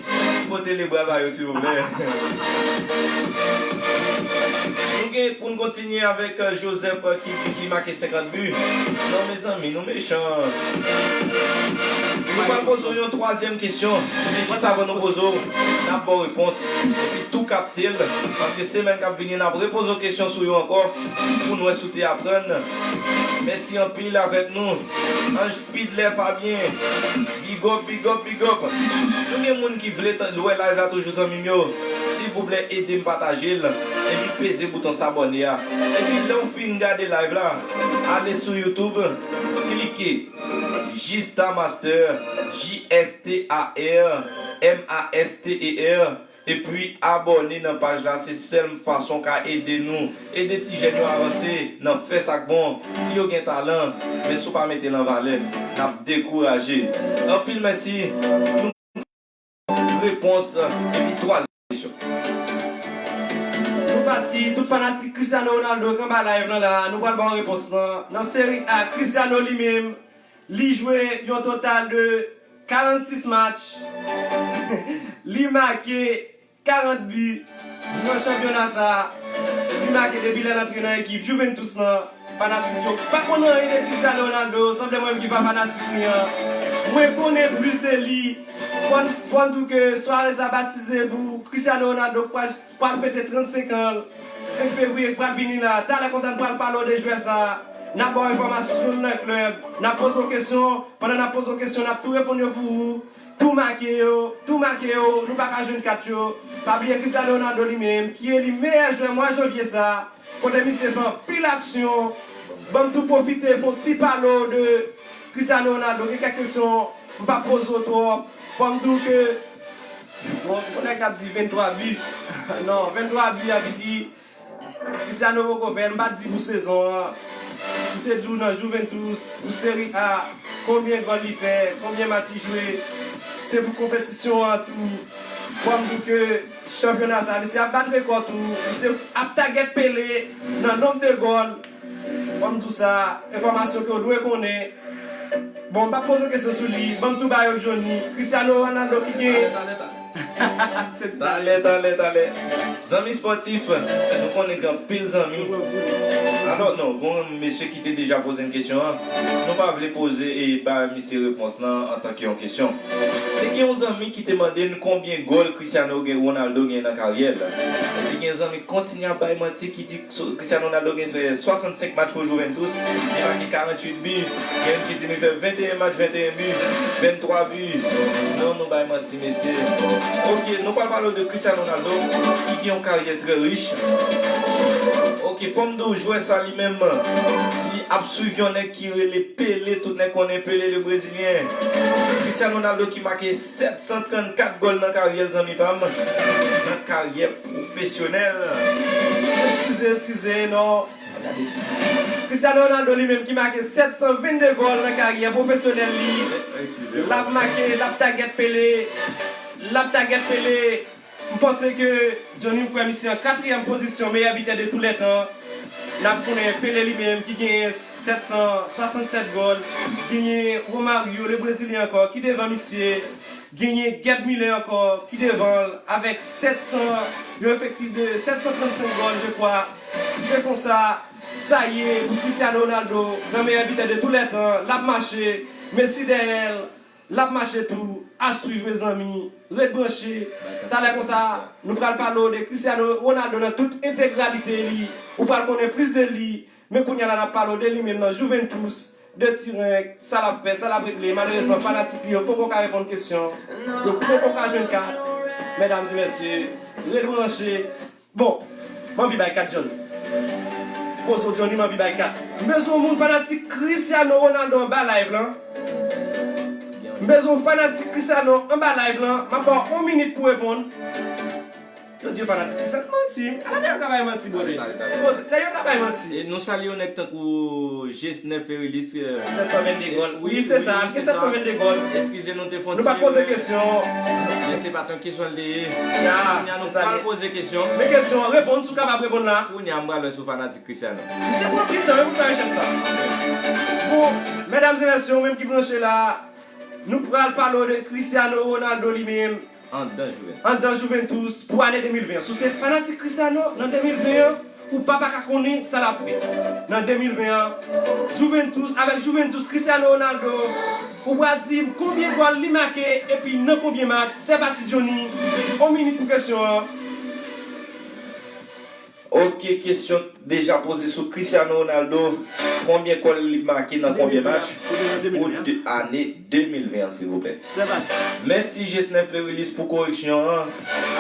pote le bra ba yo, silvouplè. Nou gen pou n kontinye avèk, euh, Joseph, euh, ki, ki make senkant bi. Non, mezanmi, nou mechan. Nou pral poze w yon twazyèm kesyon, men jis avan nou poze w, n ap ba w repons. Epi tou kapte l, paske semèn k ap vini, n ap repoze w kesyon sou yo ankò, pou n wè si w te aprann. Mèsi anpil avèk nou. Anj Fidlè Fabien, big up, big up, big up. Nou gen moun ki vle tan-, wè live la toujou, zanmi m yo. Silvouplè, ede m pataje l. Epi peze bouton sabòne a. Epi lè w fin gade live la, ale sou YouTube, klike Jista Master, J S T A R M A S T E R. Epi abòne nan paj la, se sèl fason w ka ede nou. Ede ti jèn yo avanse nan fè sa k bon. Yo gen talan, men si w pa mete l an valè, n ap dekouraje. Anpil mèsi. Nou repons, epi twazyèm kesyon. Nou pati, tout fanatik Cristiano Ronaldo k anba live lan la, nou pral ba w repons lan. Nan Serie A, Cristiano li menm, li jwe yon total de karannsis match. Li make karant bi nan chanpyona sa a. Li make depi lè l antre nan ekip Juventus lan. Fanatik yo pa konn anyen de Cristiano Ronaldo, sanble mwen menm ki pa fanatik li an. Mwen konnen plis de li. Fò n, fò n di w ke sware sa batize pou Cristiano Ronaldo k pral, pral fete trannsenk an, senk fevriye k pral vini la. Talè konsa n pral pale w de jwè sa. N ap ba w enfòmasyon nan klèb. N ap poze w kesyon. Pandan n ap poze w kesyon, n ap tou reponn yo pou ou. Tou make yo, tou make yo, nou pa ka jwenn kat yo. Pa bliye Cristiano Ronaldo li menm, ki eli meyè jwè mwa janvye sa, kote misye fè anpil aksyon. Ban m tou pwofite fè yon ti pale w de Cristiano Ronaldo, gen kèk kesyon m p ap poze w twòp. Fò m di w ke, bon, gon nèg k ap di venntwa bi. Non, venntwa bi a vin di Cristiano poko fè l, m pa t di pou sezon an. M te di w nan Juventus, pou Serie A, konbyen gòl li fè, konbyen match li jwe. Se pou konpetisyon an tou. Fò m di w ke chanpyona sa, misye ap bat rekò tou. Misye ap tagèt Pele nan nonb de gòl. Fò m di w sa, enfòmasyon ke w dwe konnen. Bon, m p ap poze kesyon sou li. Ban m tou ba yo Johnny. Cristiano Ronaldo ki gen. Se ti Talè, talè, talè. Zanmi spòtif, nou konnen gen anpil zanmi. Alò, non, gon mesye ki te deja poze n kesyon an. Nou pa vle poze e ba misye repons lan antanke yon kesyon. Te gen yon zanmi ki te mande n konbyen gòl Cristiano gen, Ronaldo gen nan karyè l. Epi gen zanmi kontinye ap bay manti ki di So, Cristiano Ronaldo gen fè swasannsenk match pou Juventus, li make karanntuit bi. Gen youn ki di li fè venteyen match, venteyen bi, venntwa bi. Non, nou bay manti, mesye. Ok, nou pral pale w de Cristiano Ronaldo, ki gen yon karyè trè rich. Ok, fò m di w jwè sa li menm, li ap swiv yon nèg ki rele Pele, tout nèg konnen Pele le Brezilyen. Cristiano Ronaldo ki make sèt san trannkat gòl nan karyè l, zanmi pa m. Nan karyè pwofesyonèl. Eskize, eskize, non. Cristiano Ronaldo li menm ki make sèt san vennde gòl nan karyè pwofesyonèl li. L ap make, l ap tagèt Pele. L ap tagèt Pele. M panse ke Johnny, m kwè misye an katriyèm pozisyon meyè bitè de tou lè tan. N ap konnen Pele li menm ki genyen sèt san swasannsèt gòl. Genyen Romario, le Brezilyen ankò, ki devan misye. Genyen Gerd Müller ankò ki devan l avèk sèt san, yon efektif de sèt san trannsenk gòl, je kwa. Se konsa sa ye pou Cristiano Ronaldo, gran meyè bitè de tou lè tan, l ap mache, Messi dèyè l, l ap mache tou, a swiv mezanmi, ret branche. Talè konsa, nou pral pale w de Cristiano Ronaldo nan tout entegralite li, ou pral konnen plis de li, Men kounye a la n ap pale w de li menm nan Juventus, de Turin, sa l ap fè, sa l ap regle. Malerezman, fanatik li yo poko ka reponn kesyon. Yo poko ka jwenn kat. Medam e mesye, ret branche. Bon, m anvi bay kat Johnny. Pozo Johnny, m anvi bay kat. M bezwen yon moun fanatik Cristiano Ronaldo anba live lan. M bezwen yon fanatik Cristiano anba live lan. M ap ba w yon minit pou reponn. Yo di yo fanatik Cristiano, manti. Ala nèg yo ka bay manti, bro. Talè, talè, talè. Bon, nèg yo ka bay manti. E nou salye yon nèg tankou Gesnel Ferilis, euh, sèt san vennde gòl. Wi, wi, se sa, wi, se sa. Sèt san vennde gòl. Eskize nou te fè yon ti erè. Nou pa poze kesyon. Men se pa t yon kesyon l te ye. Ya, kounye a nou pral poze kesyon. Men kesyon an, reponn, si w kapab reponn la. Kounye a m pral wè si w fanatik Cristiano. Misye pran pil tan, wi, pou fè rechèch sa. Bon, medam e mesye, ou menm ki branche la, nou pral pale w de Cristiano Ronaldo li menm. Anndan Juventus. Anndan Juventus pou ane de mil ven an. Si w se fanatik Cristiano nan de mil ven an, ou pa pa ka konnen sa l ap fè. Nan de mil ven an, Juventus, avèk Juventus, Cristiano Ronaldo, ou pral di m konbyen gòl li make epi nan konbyen match? Sèpati Johnny, yon minit pou kesyon an. Ok, kesyon deja poze sou Cristiano Ronaldo. Konbyen gòl li make nan konbyen match pou de, ane de mil ven an, silvouplè? Mèsi, Gesnel Ferilis, pou koreksyon an.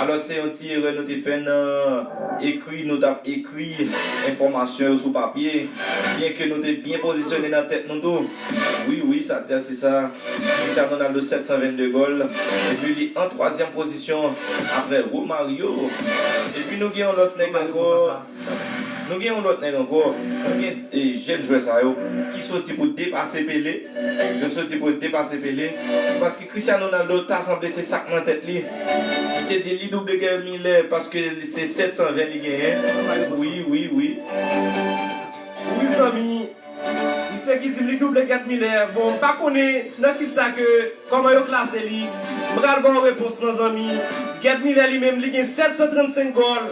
Alò, se yon ti erè nou te fè nan ekri, nou t ap ekri enfòmasyon yo sou papye. Byenke nou te byen pozisyone nan tèt nou tou. Wi, wi, sa di a se sa. Cristiano Ronaldo, sèt san vennde gòl. Epi li an twazyèm pozisyon apre Romario. Epi nou gen yon lòt nèg ankò. Nou gen yon lòt nèg ankò. Nou gen, e, jèn jwè sa yo ki soti pou depase Pele. Yo soti pou depase Pele. Paske Cristiano Ronaldo ta sanble se sa k nan tèt li. Misye di li double Gerd Müller paske se sèt san ven li genyen. Wi, wi, wi. Wi, zanmi. Misye ki di m li double Gerd Müller. Bon, m pa konnen nan kisa ke, kòman yo klase li. M pral ba w repons lan, zanmi. Gerd Müller li menm, li gen sèt san trannsenk gòl.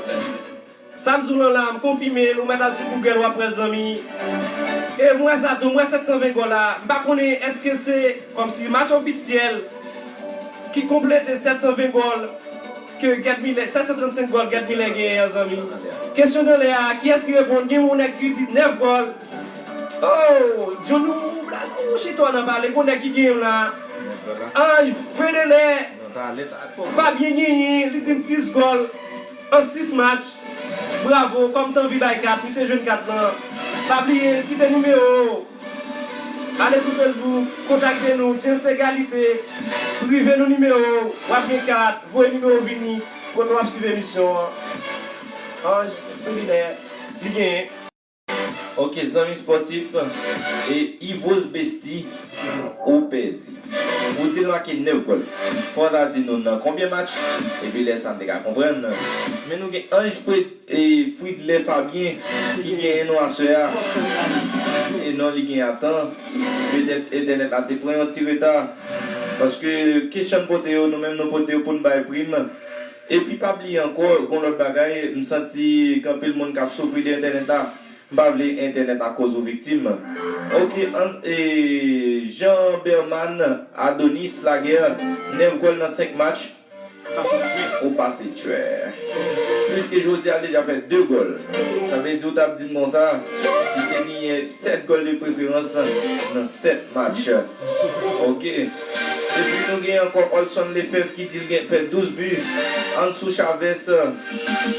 Sa m di w lan la, m konfime l, ou mèt al sou Google, w ap wè l, zanmi. E m wè sa tou, m wè sèt san ven gòl la. M pa konnen èske se kòmsi match ofisyèl ki konplete sèt san ven gòl ke Gerd Muller, sèt san trannsenk gòl Gerd Muller genyen an, zanmi. Kesyon nan lè a, kiyès ki reponn? Gen yon nèg ki di nèf gòl. Oh, John, ou blaze, ou chita nan pale, gon nèg ki genyen m la. Ange Fredelaire Fabien genyen, li di m dis gòl an sis match. Bravo, kòm t anvi bay kat, misye jwenn kat lan. Pa bliye, kite nimewo w. Ale sou Facebook, kontakte nou, James Egalite, prive nou nimewo w, w ap gen kat, voye nimewo w vini, kote w ap swiv emisyon an. Ange Fredelaire, li genyen. Ok, zanmi spòtif, e Yvos Besti, ou pèdi. Ou di l make nèf gòl. Fò w ta di nou nan konbyen match, epi lè sa n te ka konprann. Men nou gen Ange Fred, e Fridlè Fabien ki genyen nou aswè a. E non, li gen atan. Petèt entènèt la te pran yon ti reta. Paske kesyon n pote yo, nou menm nou pote yo pou n bay prim. Epi pa bliye ankò, gon lòt bagay, m santi gen anpil moun k ap soufri de entènèt la. M pa vle entènèt la koz ou viktim. Ok, an, e, Jean Berman, Adonis Laguerre, nèf gòl nan senk match. Ou pase tchwè. Pliske jodi a l deja fè de gòl. Sa vle di ou t ap di m konsa, li te genyen sèt gòl de preferans nan sèt match. Ok. Epi nou gen ankò Olson Lefebvre ki di l gen fè douz bi. Ansou Chavez,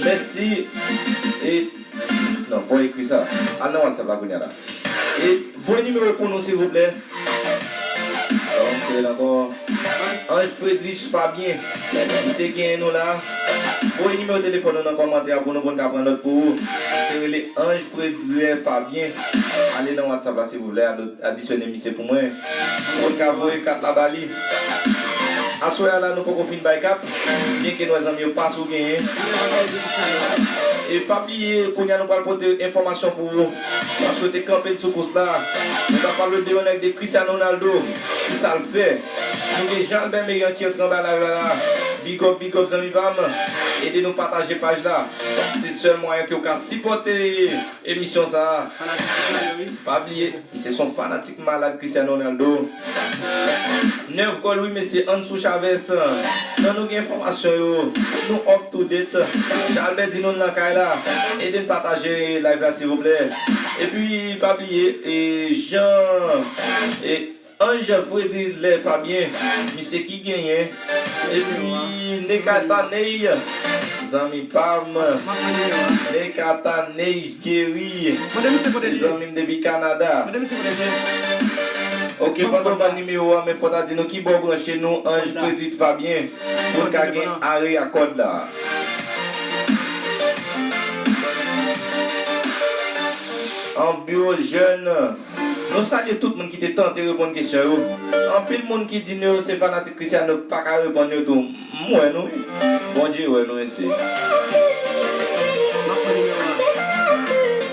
mèsi. E, non, fò w ekri sa. Al nan WhatsApp la kounye a la. E voye nimewo pou nou, silvouplè. Bon, se rele ankò Ange Fredrich Fabien. Misye genyen nou la. Voye nimewo telefòn nou nan kòmantè a pou nou konn ka pran nòt pou ou. Se rele Ange Fredrich Fabien. Ale nan WhatsApp la, silvouplè. Adisyone misye pou mwen. Pou n ka voye kat la ba li. Aswè a la, nou poko fin bay kat. Byenke nou wè zanmi yo pa sou genyen. E pa bliye, kounye a nou pral pote enfòmasyon pou ou. Paske w te kanpe sou kous la. Nou t ap pale de yon nèg de Cristiano Ronaldo. Ki sa l fè? Nou gen Jean Albert Merian ki antre anba live la la. Big up, big up, zanmi pa m. Ede nou pataje paj la. Se sèl mwayen ke w ka sipòte emisyon sa a. Pa bliye, misye se yon fanatik malad Cristiano Ronaldo. Nèf gòl wi mesye, Ansou Chavez. Nan nou gen enfòmasyon yo, nou up to date. Jan Albert di nou nan kay la. Ede n pataje live la silvouplè. Epi pa bliye, e, Jean, e, Ange Fredrich Lè Fabien, misye ki genyen. Epi Nekataney, zanmi pa m. Nekataney Jerry, se zanmi m depi Kanada. Ok, pandan w ban nimewo a, men fò w ta di nou ki bò w branche nou, Ange Fredrich Fabien, pou n ka gen are a kòd la. Anbyo jèn. Nou salye tout moun ki te tante reponn kesyon yo. Anpil moun ki di nou yo se fanatik Cristiano k pa ka reponn yo tou. M wè nou wi. Bondye wè nou mesye.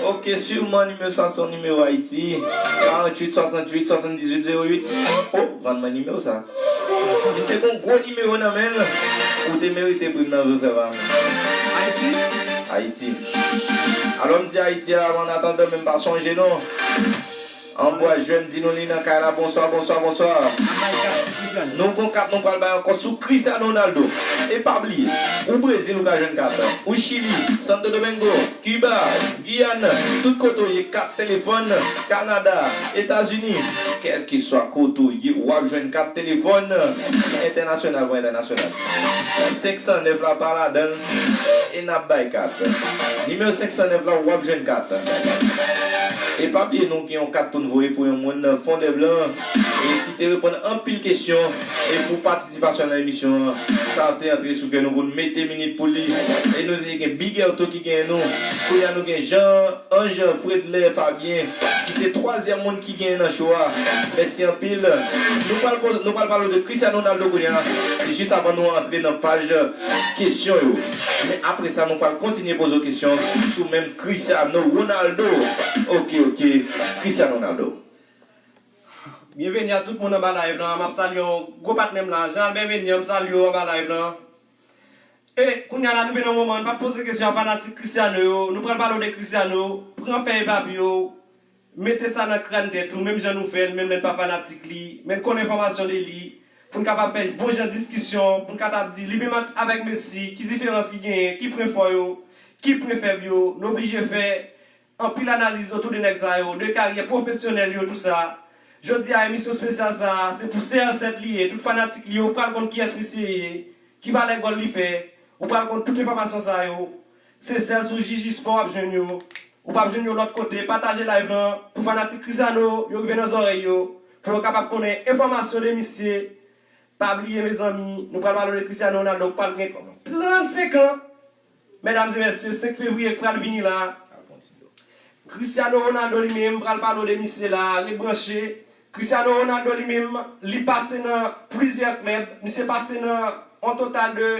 Ok, siman nimewo sa se yon nimewo Ayiti. Karanntuit swasanntuit swasanndizuit zewo uit. O, vann mwen nimewo sa. Misye gon gwo nimewo nan men l. Ou te merite prim nan vre frè pa m. Ayiti? Ayiti. Alò m di Ayiti a, an atandan men m pa sonje non. Anbwa jèn di nou li nan kay la, bonswa, bonswa, bonswa. Nou gon kat nou pral bay ankò sou Cristiano Ronaldo. E pa bliye, ou Brezil ou ka jwenn kat. Ou Chili, Santo Domingo, Kiba, Giyàn, tout kote w ye, kat telefòn, Kanada, Etazini, kèlkeswa kote w ye, w ap jwenn kat telefòn entènasyonal pou entènasyonal. Senk san nèf la pa ladan l, e n ap bay kat. Nimewo senk san nèf la, w ap jwenn kat. E pa bliye, nou gen yon kat pou n voye pou yon moun, Fondèblan, e ki te reponn anpil kesyon, e pou pati patisipasyon nan emisyon an. Sa te antre sou kè nou pou n mete minit pou li. E nou te gen Big Erto ki genyen nou. Kounye a nou gen Jean Ange Fredler Fabien, ki se twazyèm moun ki genyen nan show a. Mèsi anpil. Nou pral po-, nou pral pale de Cristiano Ronaldo kounye a. E jis avan nou antre nan paj kesyon yo. Men apre sa, nou pral kontinye poze w kesyon sou menm Cristiano Ronaldo. Ok, ok. Cristiano Ronaldo. Byenveni a tout moun anba live lan. M ap salye yon gwo patnè m lan, Jean Albert Menian, m salye w anba live lan. E kounye a la, nou vin nan moman, n p ap poze kesyon a fanatik Cristiano yo. Nou pral pale w de Cristiano. Pran fèy papye w, mete sa nan kràn tèt ou, menm jan nou fè l, menm lè n pa fanatik li. Men n konn enfòmasyon de li, pou n kapab fè bon jan diskisyon, pou n kapab di li menm avèk Messi, ki diferans ki genyen, ki pwen fò yo, ki pwen fèb yo. Nou oblije fè anpil analiz otou de nèg sa yo, de karyè pwofesyonèl yo, tou sa. Jodi a, emisyon espesyal sa a, se pou C R sèt li ye. Tout fanatik li yo pral konn kiyès misye ye, ki valè gòl li fè. Ou pral konn tout enfòmasyon sa yo. Se sèl sou Jiji Spò w ap jwenn yo. Ou p ap jwenn yo lòt kote. Pataje live lan pou fanatik Cristiano yo rive nan zòrèy yo, pou yo kapab konnen enfòmasyon de misye. Pa bliye, mezanmi, nou pral pale de Cristiano Ronaldo k pral gen trannsenk an. Medam e mesye, senk fevriye k pral vini la. Cristiano Ronaldo li menm pral pale w de misye la, ret branche. Cristiano Ronaldo li menm, li pase nan plizyè klèb. Misye pase nan yon total de